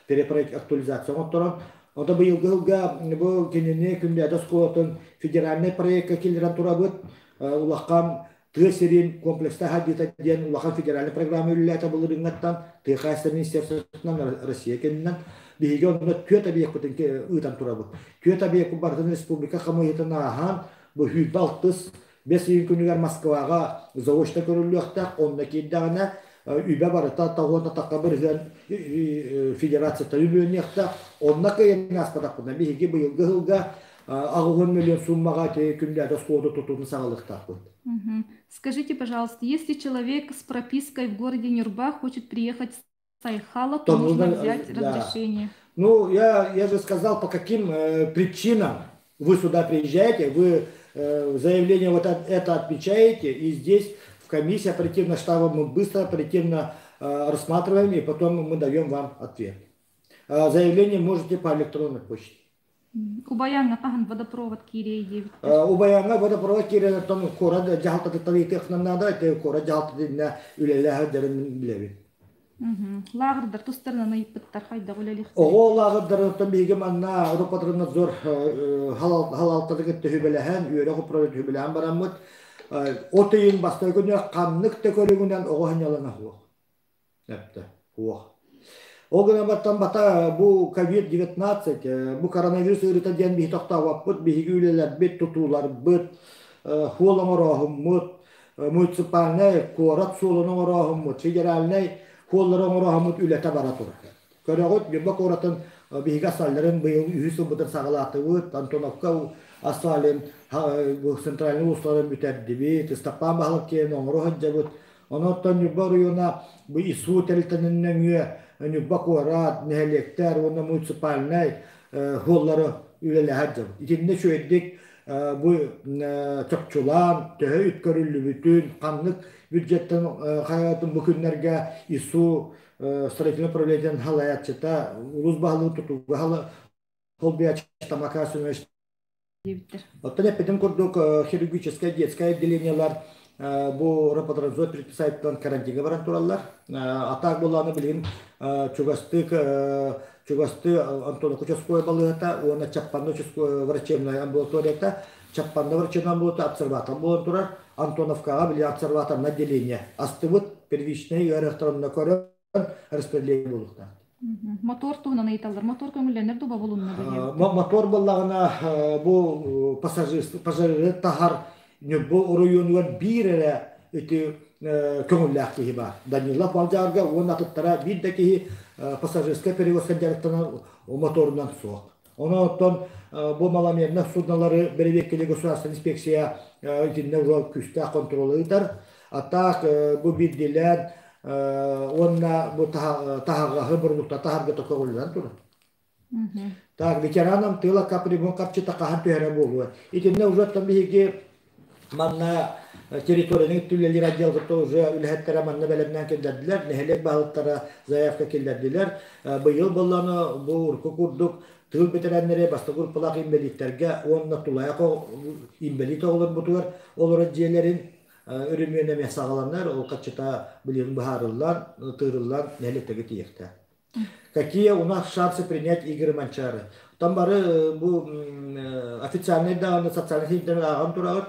перепроект актуализация оҥотторон. Онто быйылгы сылга бу кинини Күндээдэ оскуолатын федеральнай проекка киллэрэн турабыт. Улахан тыа сирин комплекстаах сайдыыта диэн улахан федеральнай программа үлэлээтэ былырыыҥҥаттан тыа хаһаайыстыба министерствотынан Россия кэннинэн биһиги онно түөрт объекпытын ыытан турабыт. Түөрт объекпыт барытын республика хамыыһыйатын ааһан бу 26 Бэс ыйын күнүгэр Москваҕа заочно көрүллүөхтээх, онно киирдэҕинэ үбэ барыта тоҕуона тахха бырыһыан федерацияттан үбүлэниэхтээх. Онно кыайан ааспатахпына биһиги быйылгы сылга 80 миллион суммаҕа ити күннээҕи оскуола тутууну саҕалыахтаахпыт. Скажите, пожалуйста, если человек с пропиской в городе Нюрба хочет приехать с Айхала, то нужно взять разрешение. Ну, я же сказал, по каким причинам вы сюда приезжаете, вы заявление вот это отмечаете, и здесь в комиссии оперативного штаба мы быстро оперативно рассматриваем, и потом мы даем вам ответ. Заявление можете по электронной почте. Убайаҥҥа хаһан водопровод киириэй диэбиттэр. Убайаҥҥа водопровод киирэн оттон куорат дьаһалтатыттан ыйытыахтан наада, ити куорат дьаһалтатыттан үлэлээһэр дьарын билэбин. Лааҕырдар тустарынан ыйыппыттар хайдах үлэлиэхтэрэй? Оҕо лааҕырдарыттан биһиги манна Роспотребнадзор халалтатын кытта сүбэлэһэн, үөрэх управлениетын сүбэлэһэн бараммыт, от ыйын бастакы күнүгэр ханнык да көрүҥүнэн оҕо сынньалаҥа суох. Эптэ, суох. Ол гынан баттан бата бу COVID-19, бу коронавирус ыарыыта диэн биһи тохтообоппут, биһиги үлэлэрбит, тутууларбыт, суол оҥорооһуммут, муниципальнай куорат суолун оҥорооһуммут, федеральнай суоллары оҥорооһуммут үлэтэ бара турар. Көрөҕүт, Ньурба куоратын биһиги асфальларын быйыл үһүс сылбытын саҕалаатыбыт, Антоновка асфалын центральный уулуссаларын бүтэрдибит, Ыстапаан баһылык киэн оҥоро сылдьабыт. Онон Ньурба оройуона бу ИСУ тэрилтэнин нөҥүө Ньурба куорат, нэһилиэктэр уонна муниципальнай суоллары үлэлэһэр дьон. Итиннэ үчүгэйдик бу чопчулаан, төһө үп көрүллүбүтүн, ханнык бюджеттан хайатын бу күннэргэ ИСУ строительный управлениетын халайааччыта, улуус баһылыгын тутууга холбуйааччыта Макар Семенович диэбиттэр. Оттон эппитим курдук хирургическай детскай отделениелар бу Роспотребнадзор предписаниетынан карантиҥҥа баран тураллар. А так буоллаҕына билигин чугастык чугастыы Антоновка участковай балыыһата уонна Чаппанда участковай врачебная амбулаторията Чаппанда врачебная амбулатория обсерватор буолан турар. Антоновкаҕа били обсерваторное отделение астыбыт первичный ыарыахтарына көрөн распределение буолуохтаах. Мотор туһунан ыйыталлар. Мотор көҥүллэнэр дуба булунна диэбиттэр. Мотор буоллаҕына бу пассажиры таһар Ньурба оройуонугар биир эрэ ити көҥүллээх киһи баар. Данилов Малдьаарга уонна атыттара биир да киһи пассажирскай перевозка дьарыктанар моторунан суох. Онон оттон бу маломерных суднолары бэрэбиэркэлиир государственная инспекция итиннэ уже күүстээх контролу ыытар. А так бу биирдиилээн уонна бу таһаҕаһы бурдукта таһарга көҕүллэн турар. Так, ветеранам тыла капремонт харчыта хаһан түһэрэ буолуо. Итиннэ уже оттон биһиги манна территорияны үлэлиир отделгыта уже үлэһиттэрэ манна бэлэмнээн киллэрдилэр, нэһилиэк баһылыктара заявка киллэрдилэр. Быйыл буоллаҕына бу урукку курдук тыыл бэтэрээннэри бастакы группалаах инбэлииттэргэ уонна тулаайах инбэлиит оҕолорбутугар олорор дьиэлэрин өрөмүөн эмиэ саҕаланар, ол харчыта билигин быһаарыллан, тыырыллан нэһилиэктэргэ тиийиэхтээх. Какие у нас шансы принять Игоря Манчары? Там бары бу официальный даҕаны социальный сетьтэн ааҕан тураҕыт.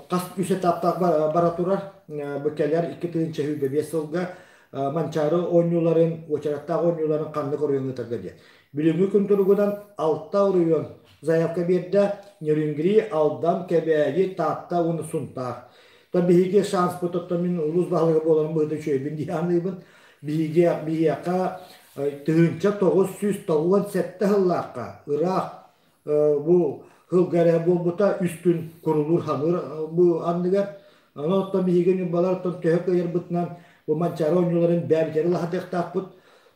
Хас үс этаптаах бара турар. Бу кэлэр 2025 сылга Манчаары оонньууларын, уочараттаах оонньууларын ханнык оройуон ыытарга диэн. Билиҥҥи күн туругунан алта оройуон заявка биэрдэ. Нерюнгри, Алдан, Кэбээйи, Таатта уонна Сунтаар. То биһиги шанспыт оттон мин улуус баһылыга буоларым быһыыта үчүгэйбин дии саныыбын. Биһиги биһиэхэ 1997 сыллаахха ыраах бу сылга эрэ буолбута үс күн курулуур хамыыр бу анныгар. Онон оттон биһиги ньурбалар оттон төһө кыайарбытынан Бу Манчаары оонньууларын бэйэбитигэр ылаһатыахтаахпыт.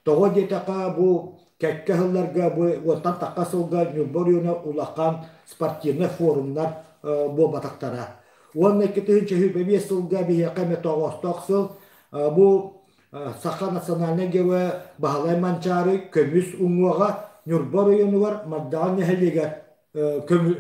Тоҕо диэтэххэ, бу кэккэ сылларга, бу уонтан тахха сылга Ньурба оройуона улахан спортивнай форумнар буолбатахтара. Уонна 2025 сылга биһиэхэ эмэ тоҕоостоох сыл. Бу саха национальнай геройа Баһылай Манчаары көмүс уҥуоҕа Ньурба оройуонугар Мардаҕа нэһилиэгэр көмү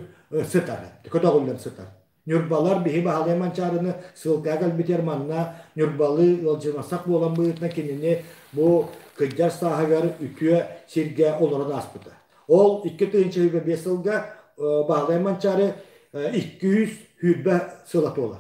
сытар, көтөҕүллэн сытар. Ньурбалар биһи Баһылай Манчаарыны ссылкаҕа кэлбитигэр манна ньурбалыы ыалдьымасах буолан быһыытынан кинини бу кырдьар сааһыгар үтүө сиргэ олорон ааспыта. Ол 2005 сылга Баһылай Манчаары 220 сыла туолар.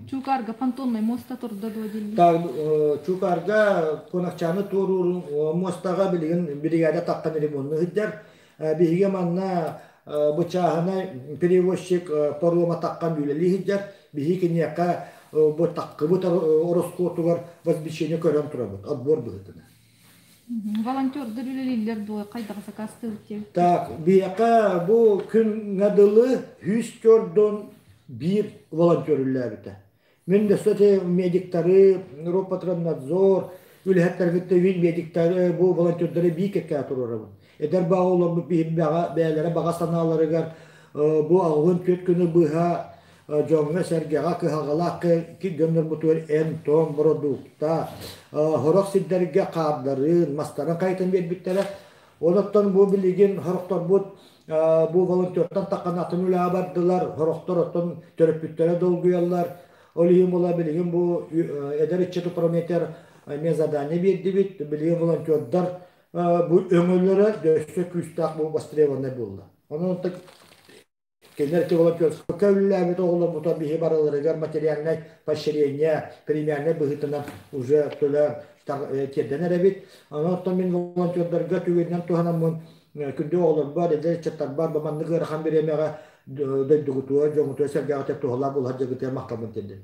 Чуукаарга понтоннай муоста турда дуо дииллэр? Чуукаарга кунакчааны туоруур муостаҕа билигин биригээдэ таххан ремонну сылдьар. Биһиги манна бычааһынай перевозчик парома таххан үлэлии сылдьар. Биһиги киниэхэ бу таккыбыт ороскуотугар возмещение көрөн турабыт, отбор быһыытынан. Волонтердар үлэлииллэр дуо, хайдах заказтыыбыт диэбиттэр? Так, биһиэхэ бу күҥҥэ дылы 104 биир волонтер үлэлээбитэ. Мин өссө медиктары, Роспотребнадзор үлэһиттэргитте медиктары бу волонтердары бии кэккэ туруорабын. Эдэр баҕа олорбут биһи бэйэлэрэ баҕа санааларыгар бу 64 күнү быһа дьоҥҥо-сэргэҕэ кыһалҕалаах дьоннорбутугар эн-тоҥ бородуукта, сорох сирдэргэ хаардарын, мастарын хайытан биэрбиттэрэ. Онон бу билигин сорохторбут бу волонтертан таххан атын үлэҕэ бардылар, сорохтор оттон төрөппүттэрэ долгуйаллар. Ол иһин була билигин бу эдэр ыччат управлениетыгар эмиэ задание биэрдибит. Билигин волонтердар бу өҥөлөрө өссө күүстээх бу востребованный буолла. Онон кинилэр ити волонтерскай үлэлээбит оҕолорбута биһи барыларыгар материальнай поощрение премиальнай быһыытынан уже төлөөн тиэрдэн эрэбит. Онон мин волонтердарга түгэнинэн туһанаммын күндү оҕолорбор, эдэр ыччаттарбар бу маннык ыарахан бириэмэҕэ дойдугутугар, дьоҥҥутугар сэргэҕитэ туһалаах буолар дьыгытыгар махталбын тиэрдэбин.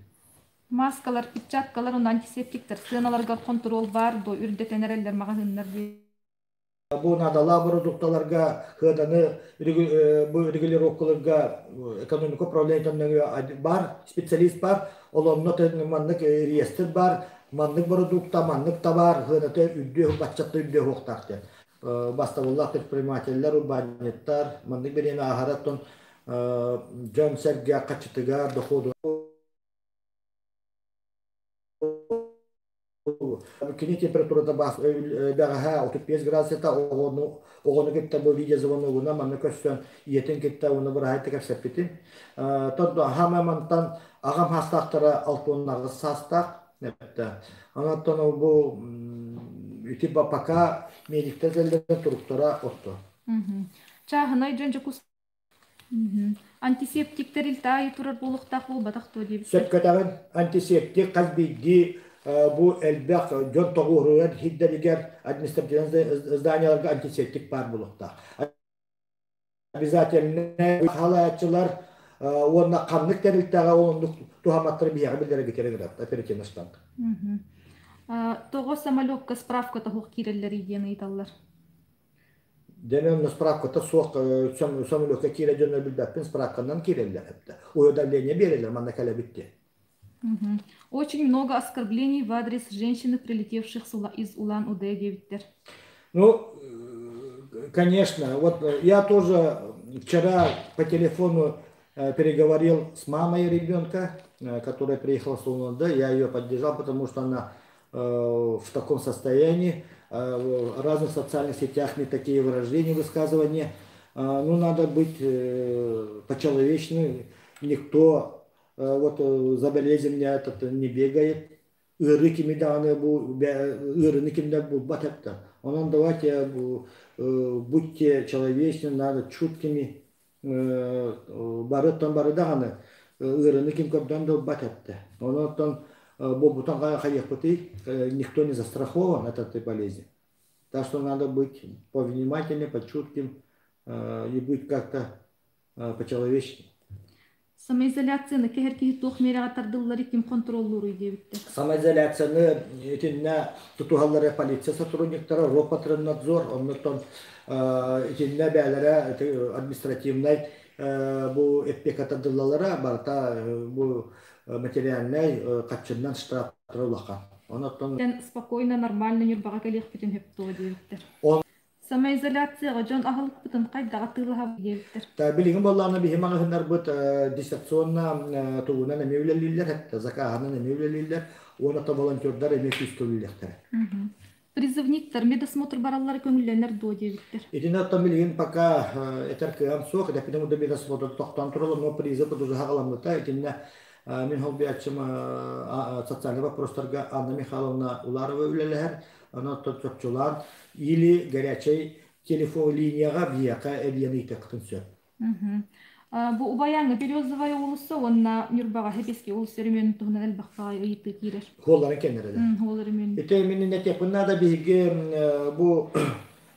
Маскалар, перчаткалар уонна антисептиктэр сыаналарыгар хонтуруол баар дуо, үрдэтэн эрэллэр маҕаһыыннар диэн. Бу наадалаах бородуукталарга сыананы бу регулировкаларга экономика управлениетын нөҥүө бар специалист бар, ол онно маннык реестр бар, маннык бородуукта, маннык табаар сыаната үрдүө, баччатта үрдүө суохтаах диэн. Бастабыллаах предпринимателлэр, урбаанньыттар маннык бириэмэ ааһара оттон дьон-сэргэ хаччытыгар, доходу Кини температурата бэҕэһээ 35 градус оҕону оҕону кытта бу видеозвоногунан манна көрсөн ийэтин кытта уонна быраһайта кэпсэппитим. Хаама мантан аҕам саастаахтара 68 саастаах. Онон бу ити пока медиктэр кэллэрин туруктара отто. Чааһынай дьон Дьокуускай Антисептик тэрилтэ аайы турар буолуохтаах буолбатах дуо диэбиттэр. Сөпкөтөҕүн антисептик хас биирдии бу элбэх дьон тоҕуоруйар сирдэригэр административнай зданияларга антисептик баар буолуохтаах. Обязательно халааччылар уонна ханнык тэрилтэҕэ оннук туһамматтары биһиэхэ биллэрэ гытар оперативный штаб. Тоҕо самолекка справка тоһуох киирэллэрий диэн ыйыталлар. Дьэ онно справката суох самолетка киирэ дьонно билбэппин справканан киирэллэр эбитэ. Уведомление биэрэллэр манна кэлэбит диэн. Очень много оскорблений в адрес женщины, прилетевших из Улан-Удэ диэбиттэр. Ну, конечно, вот я тоже вчера по телефону переговорил с мамой ребенка, которая приехала с Улан-Удэ. Я ее поддержал, потому что она в таком состоянии. В разных социальных сетях не такие выражения, высказывания. Ну, надо быть почеловечным. Никто вот за болезнь этот не бегает. Ыарыы кими даҕаны бу ыарыыны кимдэр булбат этэ. Онон давайте будьте человечны, надо чуткими барыттан бары даҕаны ыарыыны ким көрдөөн да ылбат этэ. Онон буолбутун хайыахпытый, никто не застрахован от этой болезни. Так что надо быть повнимательнее, почутким и быть как-то почеловечнее. Самоизоляцияны кэһэр киһи туох миэрэҕэ тардыллары ким хонтуруоллууруй диэбиттэр. Самоизоляцияны итиннэ тутуһаллара полиция сотрудниктара, Роспотребнадзор, оннуттан итиннэ бээлэрэ административнай бу эппиэкэ тардыллалара барыта бу материальнай хаччыннан штрафтара улахан. Онон спокойно, нормально Ньурбаҕа кэлиэхпитин сөп дуо диэбиттэр. Самоизоляцияҕа дьон аһылыкпытын хайдах атыылаһабыт диэбиттэр. Билигин буоллаҕына биһи маҕаһыыннарбыт дистанционно тугунан эмиэ үлэлииллэр, закаһынан эмиэ үлэлииллэр, уонна волонтердар эмиэ күүскэ үлэлиэхтэрэ. Призывниктар медосмотр бараллара көҥүллэнэр дуо диэбиттэр. Итини оттон билигин пока этэр кыам суох, этэппитим курдук медосмотр тохтоон тураллар, но призыв тутуһа аламмыта. Итиннэ мин холбуйааччым социальный вопростарга Анна Михайловна Уларова үлэлэһэр. Онон оттон чопчулаан или горячай телефон линияҕа биһиэхэ эбийэн ыйытыаххытын сөп. Бу Убайааҥҥа Березовая уулусса уонна Ньурбаҕа Хэбиски уулусса өрөмүөнүн туһунан элбэх баҕайы ыйытыы киирэр. Хуолларын кэннэрэ. Хуол өрөмүөн. Ити мин этиэхпин наада биһиги бу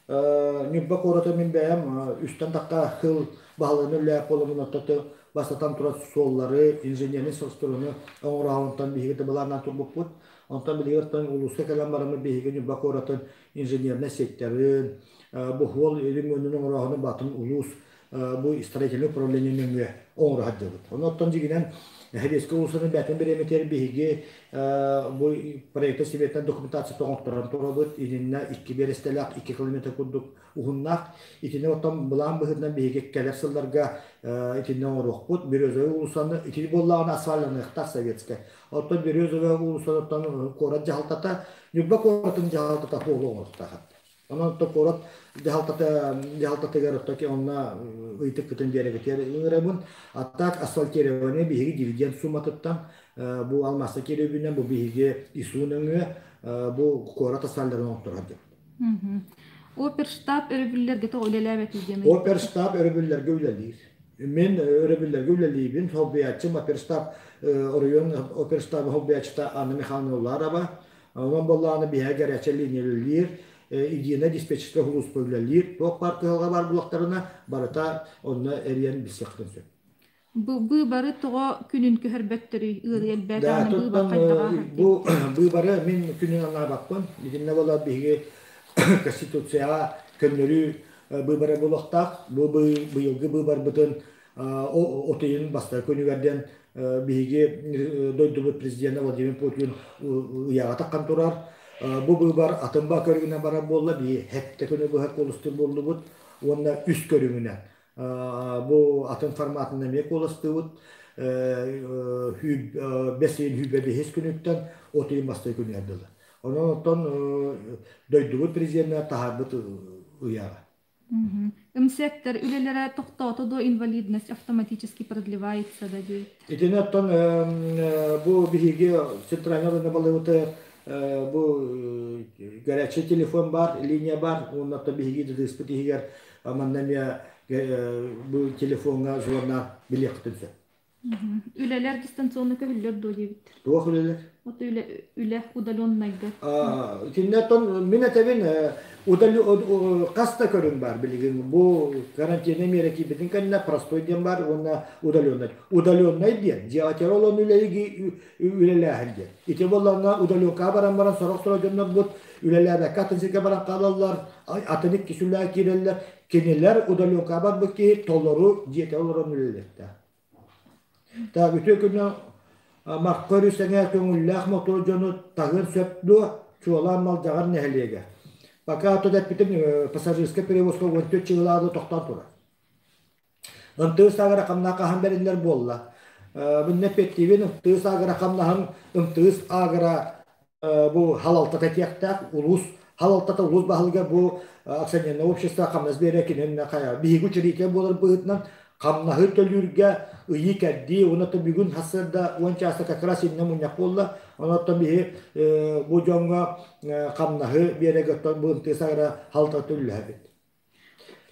Ньурба куората мин бэйэм үстэн тахха сыл баһылыгын үлэлээх буоламмын оттото бастатан турар суоллары, инженерный состуруну оҥороһунтан биһиги да былааннаан турбуппут. Онтон билигин оттон улууска кэлэн бараммыт биһиги Ньурба куоратын инженернай секторын, бу суол өрөмүөнүн оҥорооһуну батын улуус бу строительнай управление нөҥүө оҥоро сылдьабыт. Онон дьигинэн Сэбиэскэй уулуссаны бээтин бириэмэтигэр биһиги бу проекта сибиэттэн документация оҥотторон турабыт. Итиннэ 2 биэрэстэлээх, 2 километр курдук уһуннаах. Итини оттон былаан быһыытынан биһиги кэлэр сылларга итиннэ оҥоруохпут. Березовай уулуссаны ити буоллаҕына асфальтаныахтаах Советскай. Оттон Березовая уулуссаттан куорат дьаһалтата Ньурба куоратын дьаһалтата суолу оҥоруохтаах. Онон оттон куорат дьаһалтата дьаһалтатыгар оттон онно ыйытыккытын биэрэгитигэр ыҥырабын. А так асфальтирование биһиги дивиденд сумматыттан бу алмааста киирүүбүнэн бу биһиги ИСУ нөҥүө бу куорат асфальтарын оҥотторор деп. Оперштаб өрөбүллэргэ тоҕо үлэлээбэтий диэн Оперштаб өрөбүллэргэ үлэлиир. Мин өрөбүллэргэ үлэлиибин, солбуйааччым оперштаб оройуон оперштаба солбуйааччыта Анна Михайловна Уларова. Онон буоллаҕына биһиэхэ горячая линия үлэлиир, единая диспетчерская сулууспа үлэлиир. Туох баар кыһалҕа баар буллахтарына, барыта онно эрийэн билсиэхтэрин сөп. Быыбары тоҕо күнүн көһөрбөттөрүй? Ыарыы Да, элбээтэҕинэ быыбар туттан хайдах ааһар бу диэбиттэр. быыбары мин күнүн анаабаппын. Итиннэ буолар биһиги Конституцияҕа көннөрүү быыбара буолуохтаах. Бу быйылгы быыбарбытын от ыйын бастакы күнүгэр диэн биһиги дойдубут президенэ Владимир Путин ыйааҕа таххан турар. Бу быыбар атын ба көрүҥүнэн барар буолла, биһи хэттэ күнү быһа куолустуур буоллубут уонна үс көрүҥүнэн. Бу атын форматынан эмиэ куоластыыбыт. Бэс ыйын сүүрбэ биэс күнүттэн от ыйын бастакы күнүгэр дылы. Онон оттон дойдубут президенэ таһаарбыт ыйааҕа. МСЭКтэр үлэлэрэ тохтоото до инвалидность автоматически продлевается да диэбит. Итини оттон бу биһиги центральный рынок балыыбыты бу горячий телефон бар, линия бар, уонна оттон биһиги дыдыспыт иһигэр манна эмиэ бу телефоҥҥа звонна билиэххитин сөп. Үлэлэр дистанционно көһүллэр дуо диэбиттэр. Туох үлэлэр? Вот үлэ, үлэ удаленнайга. Итиннэ оттон мин этэбин хас да көрүҥ бар билигин. Бу карантинный миэрэ киирбитин кэннэ простой диэн бар уонна удаленный. Удаленный диэн дьиэҕэ олорон үлэлээһин диэн. Ити буоллаҕына удаленкаҕа баран баран сорох-сорох дьоннорбут үлэлээбэккэ атын сиргэ баран хаалаллар, атын икки үлэҕэ киирэллэр. Кинилэр удаленкаҕа барбыт киһи толору дьиэтэ олорон үлэлиэхтээх. Так, үтүө күнү Марха өрүс эҥээр көҥүллээх мотуор дьону таһыан сөп дуо? Чуолаан Малдьаҕар нэһилиэгэ. Пока тут эппитим пассажирскай перевозка 14 чыгылаады тохтоон турар. МТС агара хамнаах хаһан бэриллэр буолла. Бунна эппиэттиибин МТС агара хамнаһын МТС агара бу халалтата этиэхтээх улуус халалтата улуус баһылыга бу акционерное общество хамнас биэрэ кинин хайа биһиги учредитель буолар быһыытынан хамнаһы төлүүргэ ыйыы кэрдии уонна бүгүн сарсыарда 10 чааста как раз иннэ мунньах буолла онон биһи бу дьоҥҥо хамнаһы биэрэргэ оттон бу МТС агара халалтата үллэһэбит.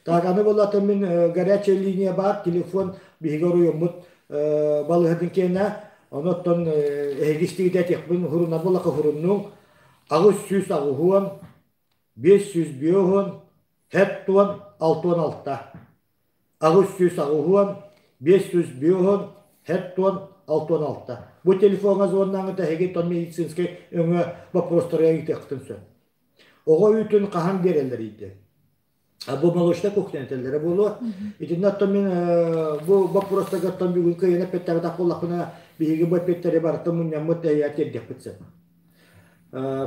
Так, аны буоллата мин горячая линия баар, телефон биһиги оройуоммут балыыһатын киэнэ, онон эһиги истигитэ этиэхпин уһуруна буоллаха уһуруннуҥ, 880, 550, хэт уон, 66. 880, 550, хэт уон, 66. Бу телефоҥҥа звоннааҥҥыт эһиги тон медицинскэй өҥө боппуруостарыгар ыйытыаххытын сөп. Оҕо үүтүн хаһан биэрэллэр иитэ? Бу молочная кухня этэллэрэ буолуо. Итиннэ оттон мин бу боппуруостарга оттон бүгүн кыайан эппэттээбэтэх буоллахпына, Биһиги бу эппиэттэри барытын мунньаммыт эйэ тиэрдиэхпит сөп.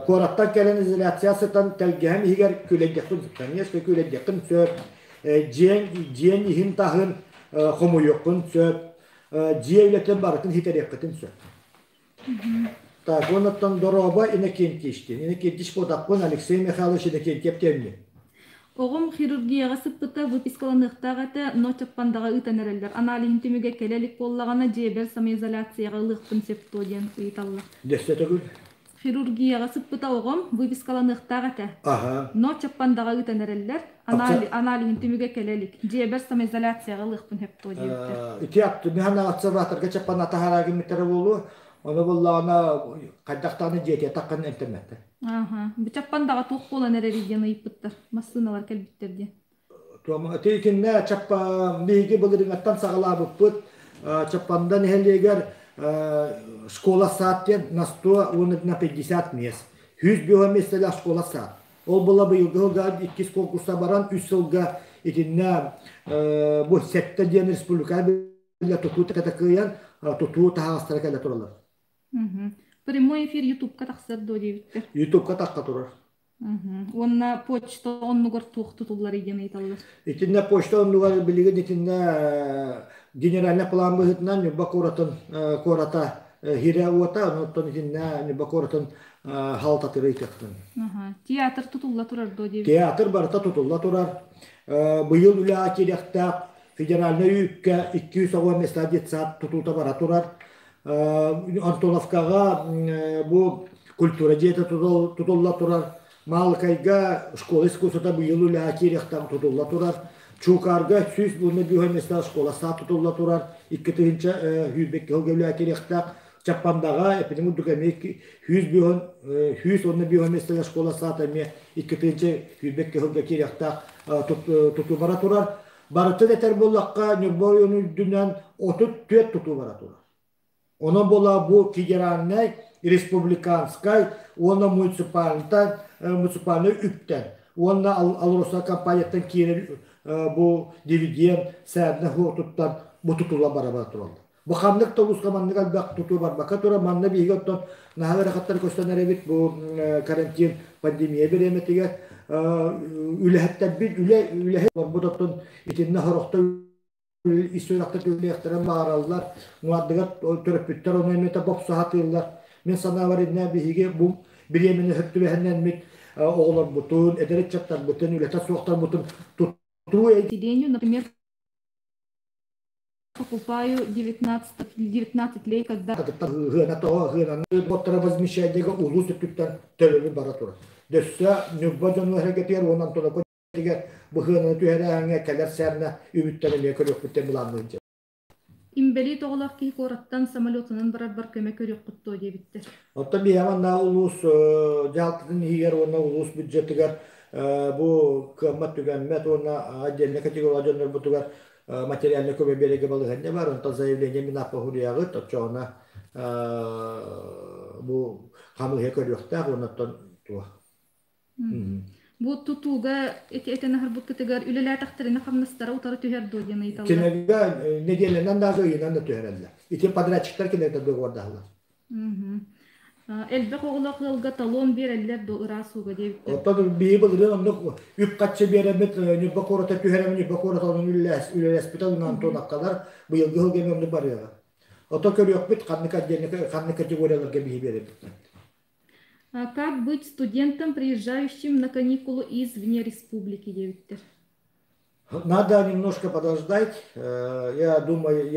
Куораттан кэлэн изоляция сытан тэлгэһэм иһигэр күлэйдиэхпин, конечно, күлэйдиэххин сөп. Дьиэҥ, дьиэҥ иһин-таһын хомуйуоххун сөп. Дьиэ үлэтин барытын ситэриэххитин сөп. Так, оннуттан дорообо Иннокентьевичтин. Иннокентьевич буотахпын, Алексей Михайлович Иннокентьев диэммин. Оҕом хирургияҕа сыппыта выпискаланыахтаах этэ, но Чаппандаҕа ыытан эрэллэр. Аналиһын түмүгэ кэлэ илик буоллаҕына, дьиэбэр самоизоляцияҕа ылыахпын сөп дуо диэн ыйыталлар. Дөссө төгүл. Хирургияҕа сыппыта оҕом выпискаланыахтаах этэ. Аха. Но Чаппандаҕа ыытан эрэллэр. Аналиһын түмүгэ кэлэ илик. Дьиэбэр самоизоляцияҕа ылыахпын сөп дуо диэбиттэр. Ити миһан обсерваторга Чаппанда таһаараа гиммиттэрэ буолуо. Ону буллаҕына хайдах даҕаны дьиэтигэр таххан эмтэммэттэр. Ааһа. Бу Чаппандаҕа туох буолан эрэрий диэн ыйыппыттар. Массыыналар кэлбиттэр диэн. Ити итиннэ Чаппа биһиги былырыыҥҥаттан саҕалаабыппыт. Чаппанда нэһилиэгэр школа-сад диэн на 100 уонна на 50 мест. 105 миэстэлээх школа-сад. Ол була быйылгы сылга иккис конкурса баран үс сылга итиннэ бу сэттэ диэн республика тутуу кыайан тутуу таһаҕастара кэлэ тураллар. Прямой эфир Ютубка тахсар дуо диэбиттэр. Ютубка тахха турар. Уонна почта оннугар туох тутулларый диэн ыйыталлар. Итиннэ почта оннугар билигин итиннэ генеральный план быһыытынан Ньурба куоратын куората хирэ уота, онтон итиннэ Ньурба куоратын халтатыры ыйтыахтын. Театр тутулла турар дуо диэбит. Театр барыта тутулла турар. Быйыл үлэҕэ киириэхтээх федеральнай үүккэ 210 места детсад тутуута бара турар. Антоновкаҕа бу культура дьиэтэ тутулла турар. Маалыкайга школа искусствота быйыл үлэҕэ киириэхтээх тутулла турар. Чуукаарга 100 бүһэ места школа саа тутулла турар. 2022 сылга үлэҕэ киириэхтээх. Чаппандаҕа эппитим курдук эмиэ 100 уонна бүһэ миэстэлээх школа саата эмиэ 2022 сылга киириэхтээх тутуу бара турар. Барытын этэр буоллахха, Ньурба оройуонун үрдүнэн 34 тутуу бара турар. Онон буола бу федеральнай, республиканскай уонна муниципальнай үптэн уонна АЛРОСА компанияттан киирэр бу дивиденд сэрнэ хуотуттан бу тутула бара тураллар. Бу ханнык да улууска маннык элбэх тутуу барбакка турар. Манна биһиги оттон наһаа ыарахаттар көстөн эрэбит бу карантин пандемия бириэмэтигэр үлэһиттэрбит үлэ үлэһит барбыт оттон итиннэ сорохтор ис сүрэхтэр үлэлиэхтэрин баҕараллар. Муардыгар төрөппүттэр ону эмиэ бопсо сатыыллар. Мин санаабар иннэ биһиги бу бириэмэни сөп түбэһиннэммит оҕолорбутун, эдэр ыччаттарбытын, үлэтэ суохтарбытын тутуу Например, покупаю 19, 19 лей, когда Ыһыана тоҕо ыһыананы боттара возмещайдыга улуус өттүттэн төлөбүр бара турар. Дөссө Ньурба дьону эһэргэтигэр уонна Антоновка быһыананы түһэрээҥҥэ кэлэр сэрнэ үбүттэн эмиэ көрүөхпүттэн былаанныыр. Инбэлиит оҕолоох киһи куораттан самолетунан барарбар көмө көрүөххүт дуо диэбиттэр. Оттон биһиэхэ манна улуус дьаһалтатын иһигэр уонна улуус бюджетыгар бу кыаммат-түгэммэт уонна отдельнай категория дьоннорбутугар материальнай көмө биэрэргэ балаһыанньа бар. Онтон заявление мин аппа суруйаҕыт, оччоҕуна бу хамыыһыйа көрүөхтээх уонна оттон туох. Бу тутууга ити этэн аһарбыккытыгар үлэлээтэхтэринэ хамнастара утары түһэр дуо диэн ыйыталлар. Кинилэргэ нэдиэлэнэн да ыйынан да түһэрэллэр. Ити подрядчиктар кинилэргэ договордаһаллар. Элбэх оҕолоох ыалга талон биэрэллэр дуо ыраас ууга диэбиттэр. Оттон биһи былырыын оннук үп-харчы биэрэммит Ньурба куората түһэрэммит Ньурба куората онон үлэлэспитэ онон Антоновкалар быйылгы сылга эмиэ оннук барыаҕа. Оттон көрүөхпүт ханнык отдельно ханнык категорияларга биһи биэрэбит. Как быть студентам, приезжающим на каникулы из вне республики диэбиттэр. Надо немножко подождать. Я думаю,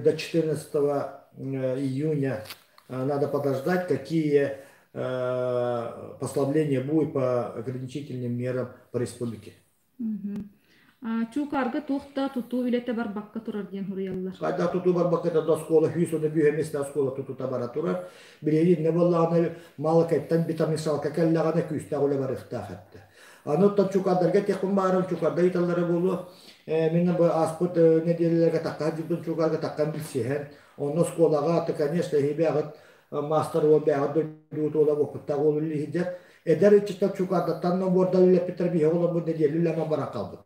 до 14 июня надо подождать, какие послабления будут по ограничительным мерам по республике. Чуукаарга туох да тутуу үлэтэ барбакка турар диэн суруйаллар. Хайда тутуу барбакка да оскуола 110 бүһэ миэстэ оскуола тутута бара турар. Билигин не буоллаҕына Малыкайттан бетономешалка кэллэҕинэ күүстээх үлэ барыахтаах этэ. Аны оттон чукардарга этиэхпин баарым, чукарда ыйыталлара буолуо. Мин бу ааспыт нэдиэлэлэргэ такка сылдьыбытым чукарга таккан билсиһэн, онно оскуолаҕа, ты, конечно, эһиги маастар уол бэйэҕит дойдугут уола уопуттаах уол үлэлиир. Эдэр ыччаттар чукардаттан нобуордар үлэппиттэр биһиги олорбут нэдиэлэ үлэмэн баран хаалбыт.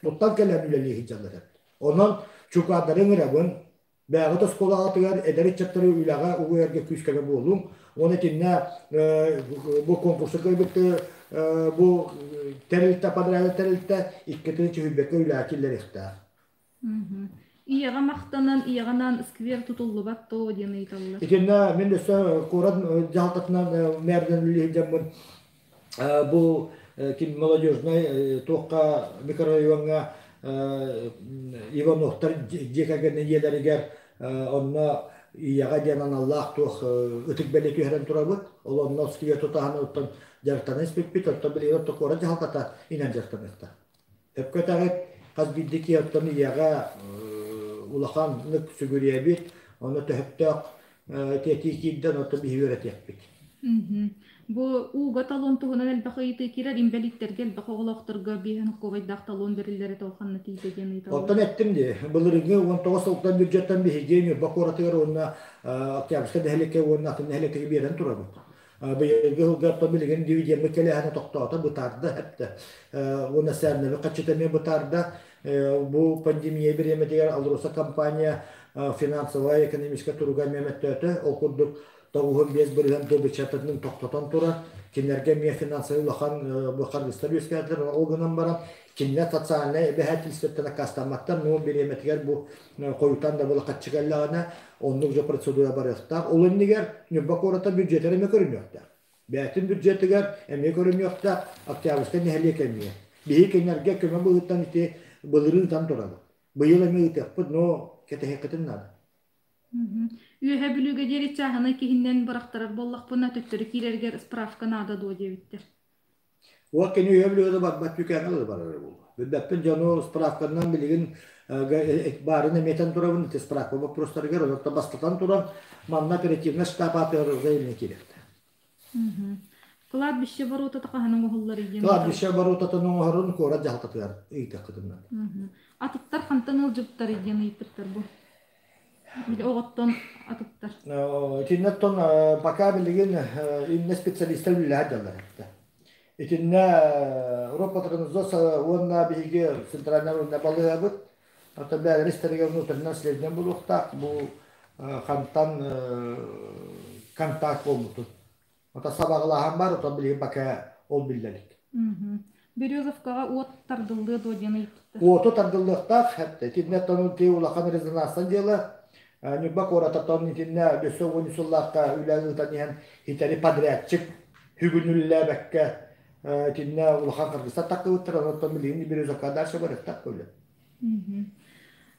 Туттан кэлэн үлэлии сылдьаллар. Онон Чукаадары ыҥырабын. Бэйэҕит оскуолаҕытыгар эдэр ыччаттары үлэҕэ угуйарга күүскэ буолуҥ. Уонна итиннэ бу конкурса кыайбыт бу тэрилтэ, подрядный тэрилтэ иккитин чүһүйбэккэ үлэҕэ киллэриэхтээх. Ийэҕэ махтанан, ийэҕэ сквер тутуллубат дуо диэн ыйыталлар. Итиннэ мин өссө куорат дьаһалтатынан мэринэн үлэлиир дьоммун бу ким молодежнай туохха микрорайоҥҥа Ивановтар дьиэ кэргэн ийэлэригэр онно ийэҕэ диэн аналлаах туох ытык бэлиэ түһэрэн турабыт. Ол онно сквер тутаһан оттон дьарыктана испиппит. Оттон билигин отто куорат дьаһалтата инэн дьарыктаныахтаах. Сөпкө этэҕит, хас биирдии киһи оттон ийэҕэ улаханнык сүгүрүйэбит, онно төһөптөөх тиэтии киирдэ, оттон биһиги үөрэтиэхпит. Бу ууга талон туһунан элбэх ыйытыы киирэр, инбэлииттэргэ элбэх оҕолоохторго биэһэн куобайдаах талон бэриллэрэ тоҕо тиийдэ диэн ыйыталлар. Оттон эттим дии, былырыыҥҥы 19 сылтан бюджеттан биһиги Ньурба куоратыгар уонна Октябрьскай нэһилиэккэ уонна атын нэһилиэккэ биэрэн турабыт. Быйылгы сылга оттон билигин дивидеммит кэлээһинэ тохтоото, бытаарда эптэ. Уонна сэрнэби хаччыта эмиэ бытаарда. Бу пандемия бириэмэтигэр АЛРОСА компания финансовай, экономическай туруга эмиэ мөттөөтө. Ол курдук 95% добычатын тохтотон турар. Кинилэргэ эмиэ финансовай улахан бу харгыстар үөскээтилэр. Ол гынан баран кинилэр социальнай эбэһээтилистибэттэн аккаастамматтар. Но бириэмэтигэр бу хойутаан да буола хаччы кэллэҕинэ оннук же процедура барыахтаах. Ол иннигэр Ньурба куората бюджетэр эмиэ көрүнүөхтээх. Бэйэтин бюджетыгар эмиэ көрүнүөхтээх, Октябрьскай нэһилиэк эмиэ. Биһиги кинилэргэ көмө быһыытынан ити былырыын ыытан турабыт. Быйыл эмиэ ыытыахпыт, но кэтэһиэххитин наада. Үөһэ Бүлүүгэ диэри чааһынай киһиннэн бырахтарар буоллахпына, төттөрү киирэргэр справка наада дуо диэбиттэр. Уот кини үһэ бүлүүгэ да барбат түкээҥҥэ да барара буолуо. Билбэппин дьону справканан билигин баарын эмиэтэн турабын ити справка боппуруостарыгар онон бастатан туран манна оперативнай штаб аатыгар заявление киириэхтээх. Кладбище боруотата хаһан оҥоһуллар диэн Кладбище боруотатын оҥоһорун куорат дьаһалтатыгар ыйытыаххытын Атыттар хантан ыалдьыбыттар диэн ыйыппыттар бу. Били оҕоттон атыттар. Итиннэ оттон пока билигин иннэ специалистар үлэлэһэ дьаллар эттэ. Итиннэ Европатранзос уонна биһиги центральный уонна балыыһабыт оттон бэйэлэрин истэригэр внутреннай наследие буолуохтаах бу хантан контакт буолбутун. Ото сабаҕалааһын баар, ото билигин пока ол биллэ илик. Березовкаҕа уот тардыллыа дуо диэн ыйыппыттар. Уоту тардыллыахтаах, итиннэ оттон ити улахан резонанстан дьыала. Ньурба куоратыттан итиннэ өссө уон үс сыллаахха үлэ ыытан иһэн итэри подрядчик бүгүнүллээбэккэ итиннэ улахан харгыстар тахсыбыттар, онон билигин Березовка дальше барыахтаах үлэ.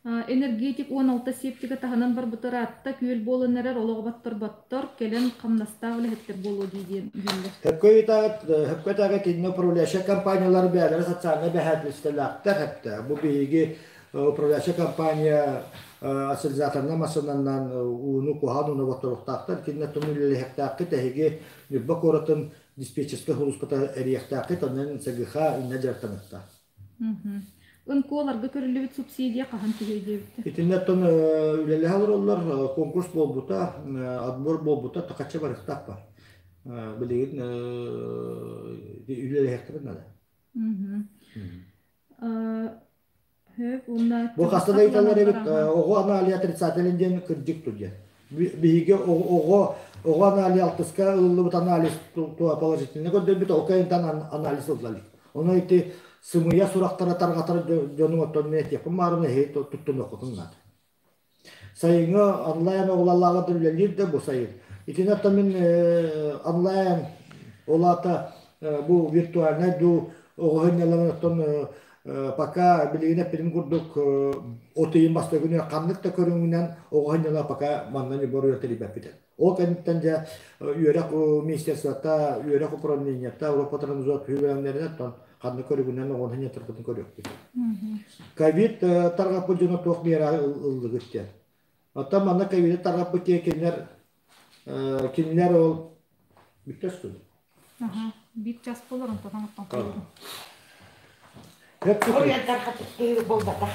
Энергетик 16 септига таһынан барбыта ыраатта, күөл буолан эрэр, олоҕу батторботтор, кэлэн хамнастаах үлэһиттэр буолуо дии диэн дииллэр. Хөпкө хөпкө ытаҕыт иннэ управляющай компаниялар бэйэлэрэ социальнай бэһээтилистэлээхтэр хэптэ. Бу биһиги управляющай компания ассенизаторынан массыынанан ууну куһаҕан ууну батторуохтаахтар. Кинилэр тун үлэлэһиэхтээххит, эһиги Ньурба куоратын диспетчерскэй сулууспата эрийиэхтээххит, онон СГХ иннэ дьарыктаныахтаах. Ынкуоларга көрүллүбүт субсидия хаһан түһүө диэбиттэр. Итиннэ оттон үлэлэһэ олороллор, конкурс буолбута, отбор буолбута, тахаччы барыахтаах бар. Билигин үлэлэһиэхтэрин наада. Бу хаста да ыйыталлар эбит, оҕо аналиһа отрицателен диэн кырдьык ту диэн. Биһиги оҕо оҕо аналиһа алтыска ылыллыбыт анализ положительно көрдөрбүт, ол кэнниттэн анализ ылла илик. Ону ити сымыйа сурахтары тарҕатар дьону оттон мен этиэхпин баарына эһиги туттунуоххутун наада. Сайыҥҥы онлайн оҕолалааҕа да үлэлиир да бу сайын. Итини оттон мин онлайн ол аата бу виртуальнай дуу оҕо сынньалаҥын оттон пока билигин эппитим курдук от ыйын бастакы күнүгэр ханнык да көрүҥүнэн оҕо сынньалаҥа пока манна ньурба тэрийбэппит. Ол кэнниттэн дьэ үөрэх министерствота, үөрэх управлениета, Европатранзот үбүлэҥнэринэн оттон ханнык көрүҥүнэн оҕону сынньатарбытын көрүөхпүт. Ковид тарҕаппыт дьоно туох миэрэ ыллыгыт диэн. Оттон манна ковиды тарҕаппыт диэн кинилэр кинилэр ол бүттэ студия. Биир час буолар, онтон оттон хайыырым. Ол тарҕаппыт киһи буолбатах.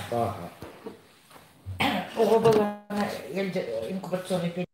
Оҕо буоллаҕына инкубационный.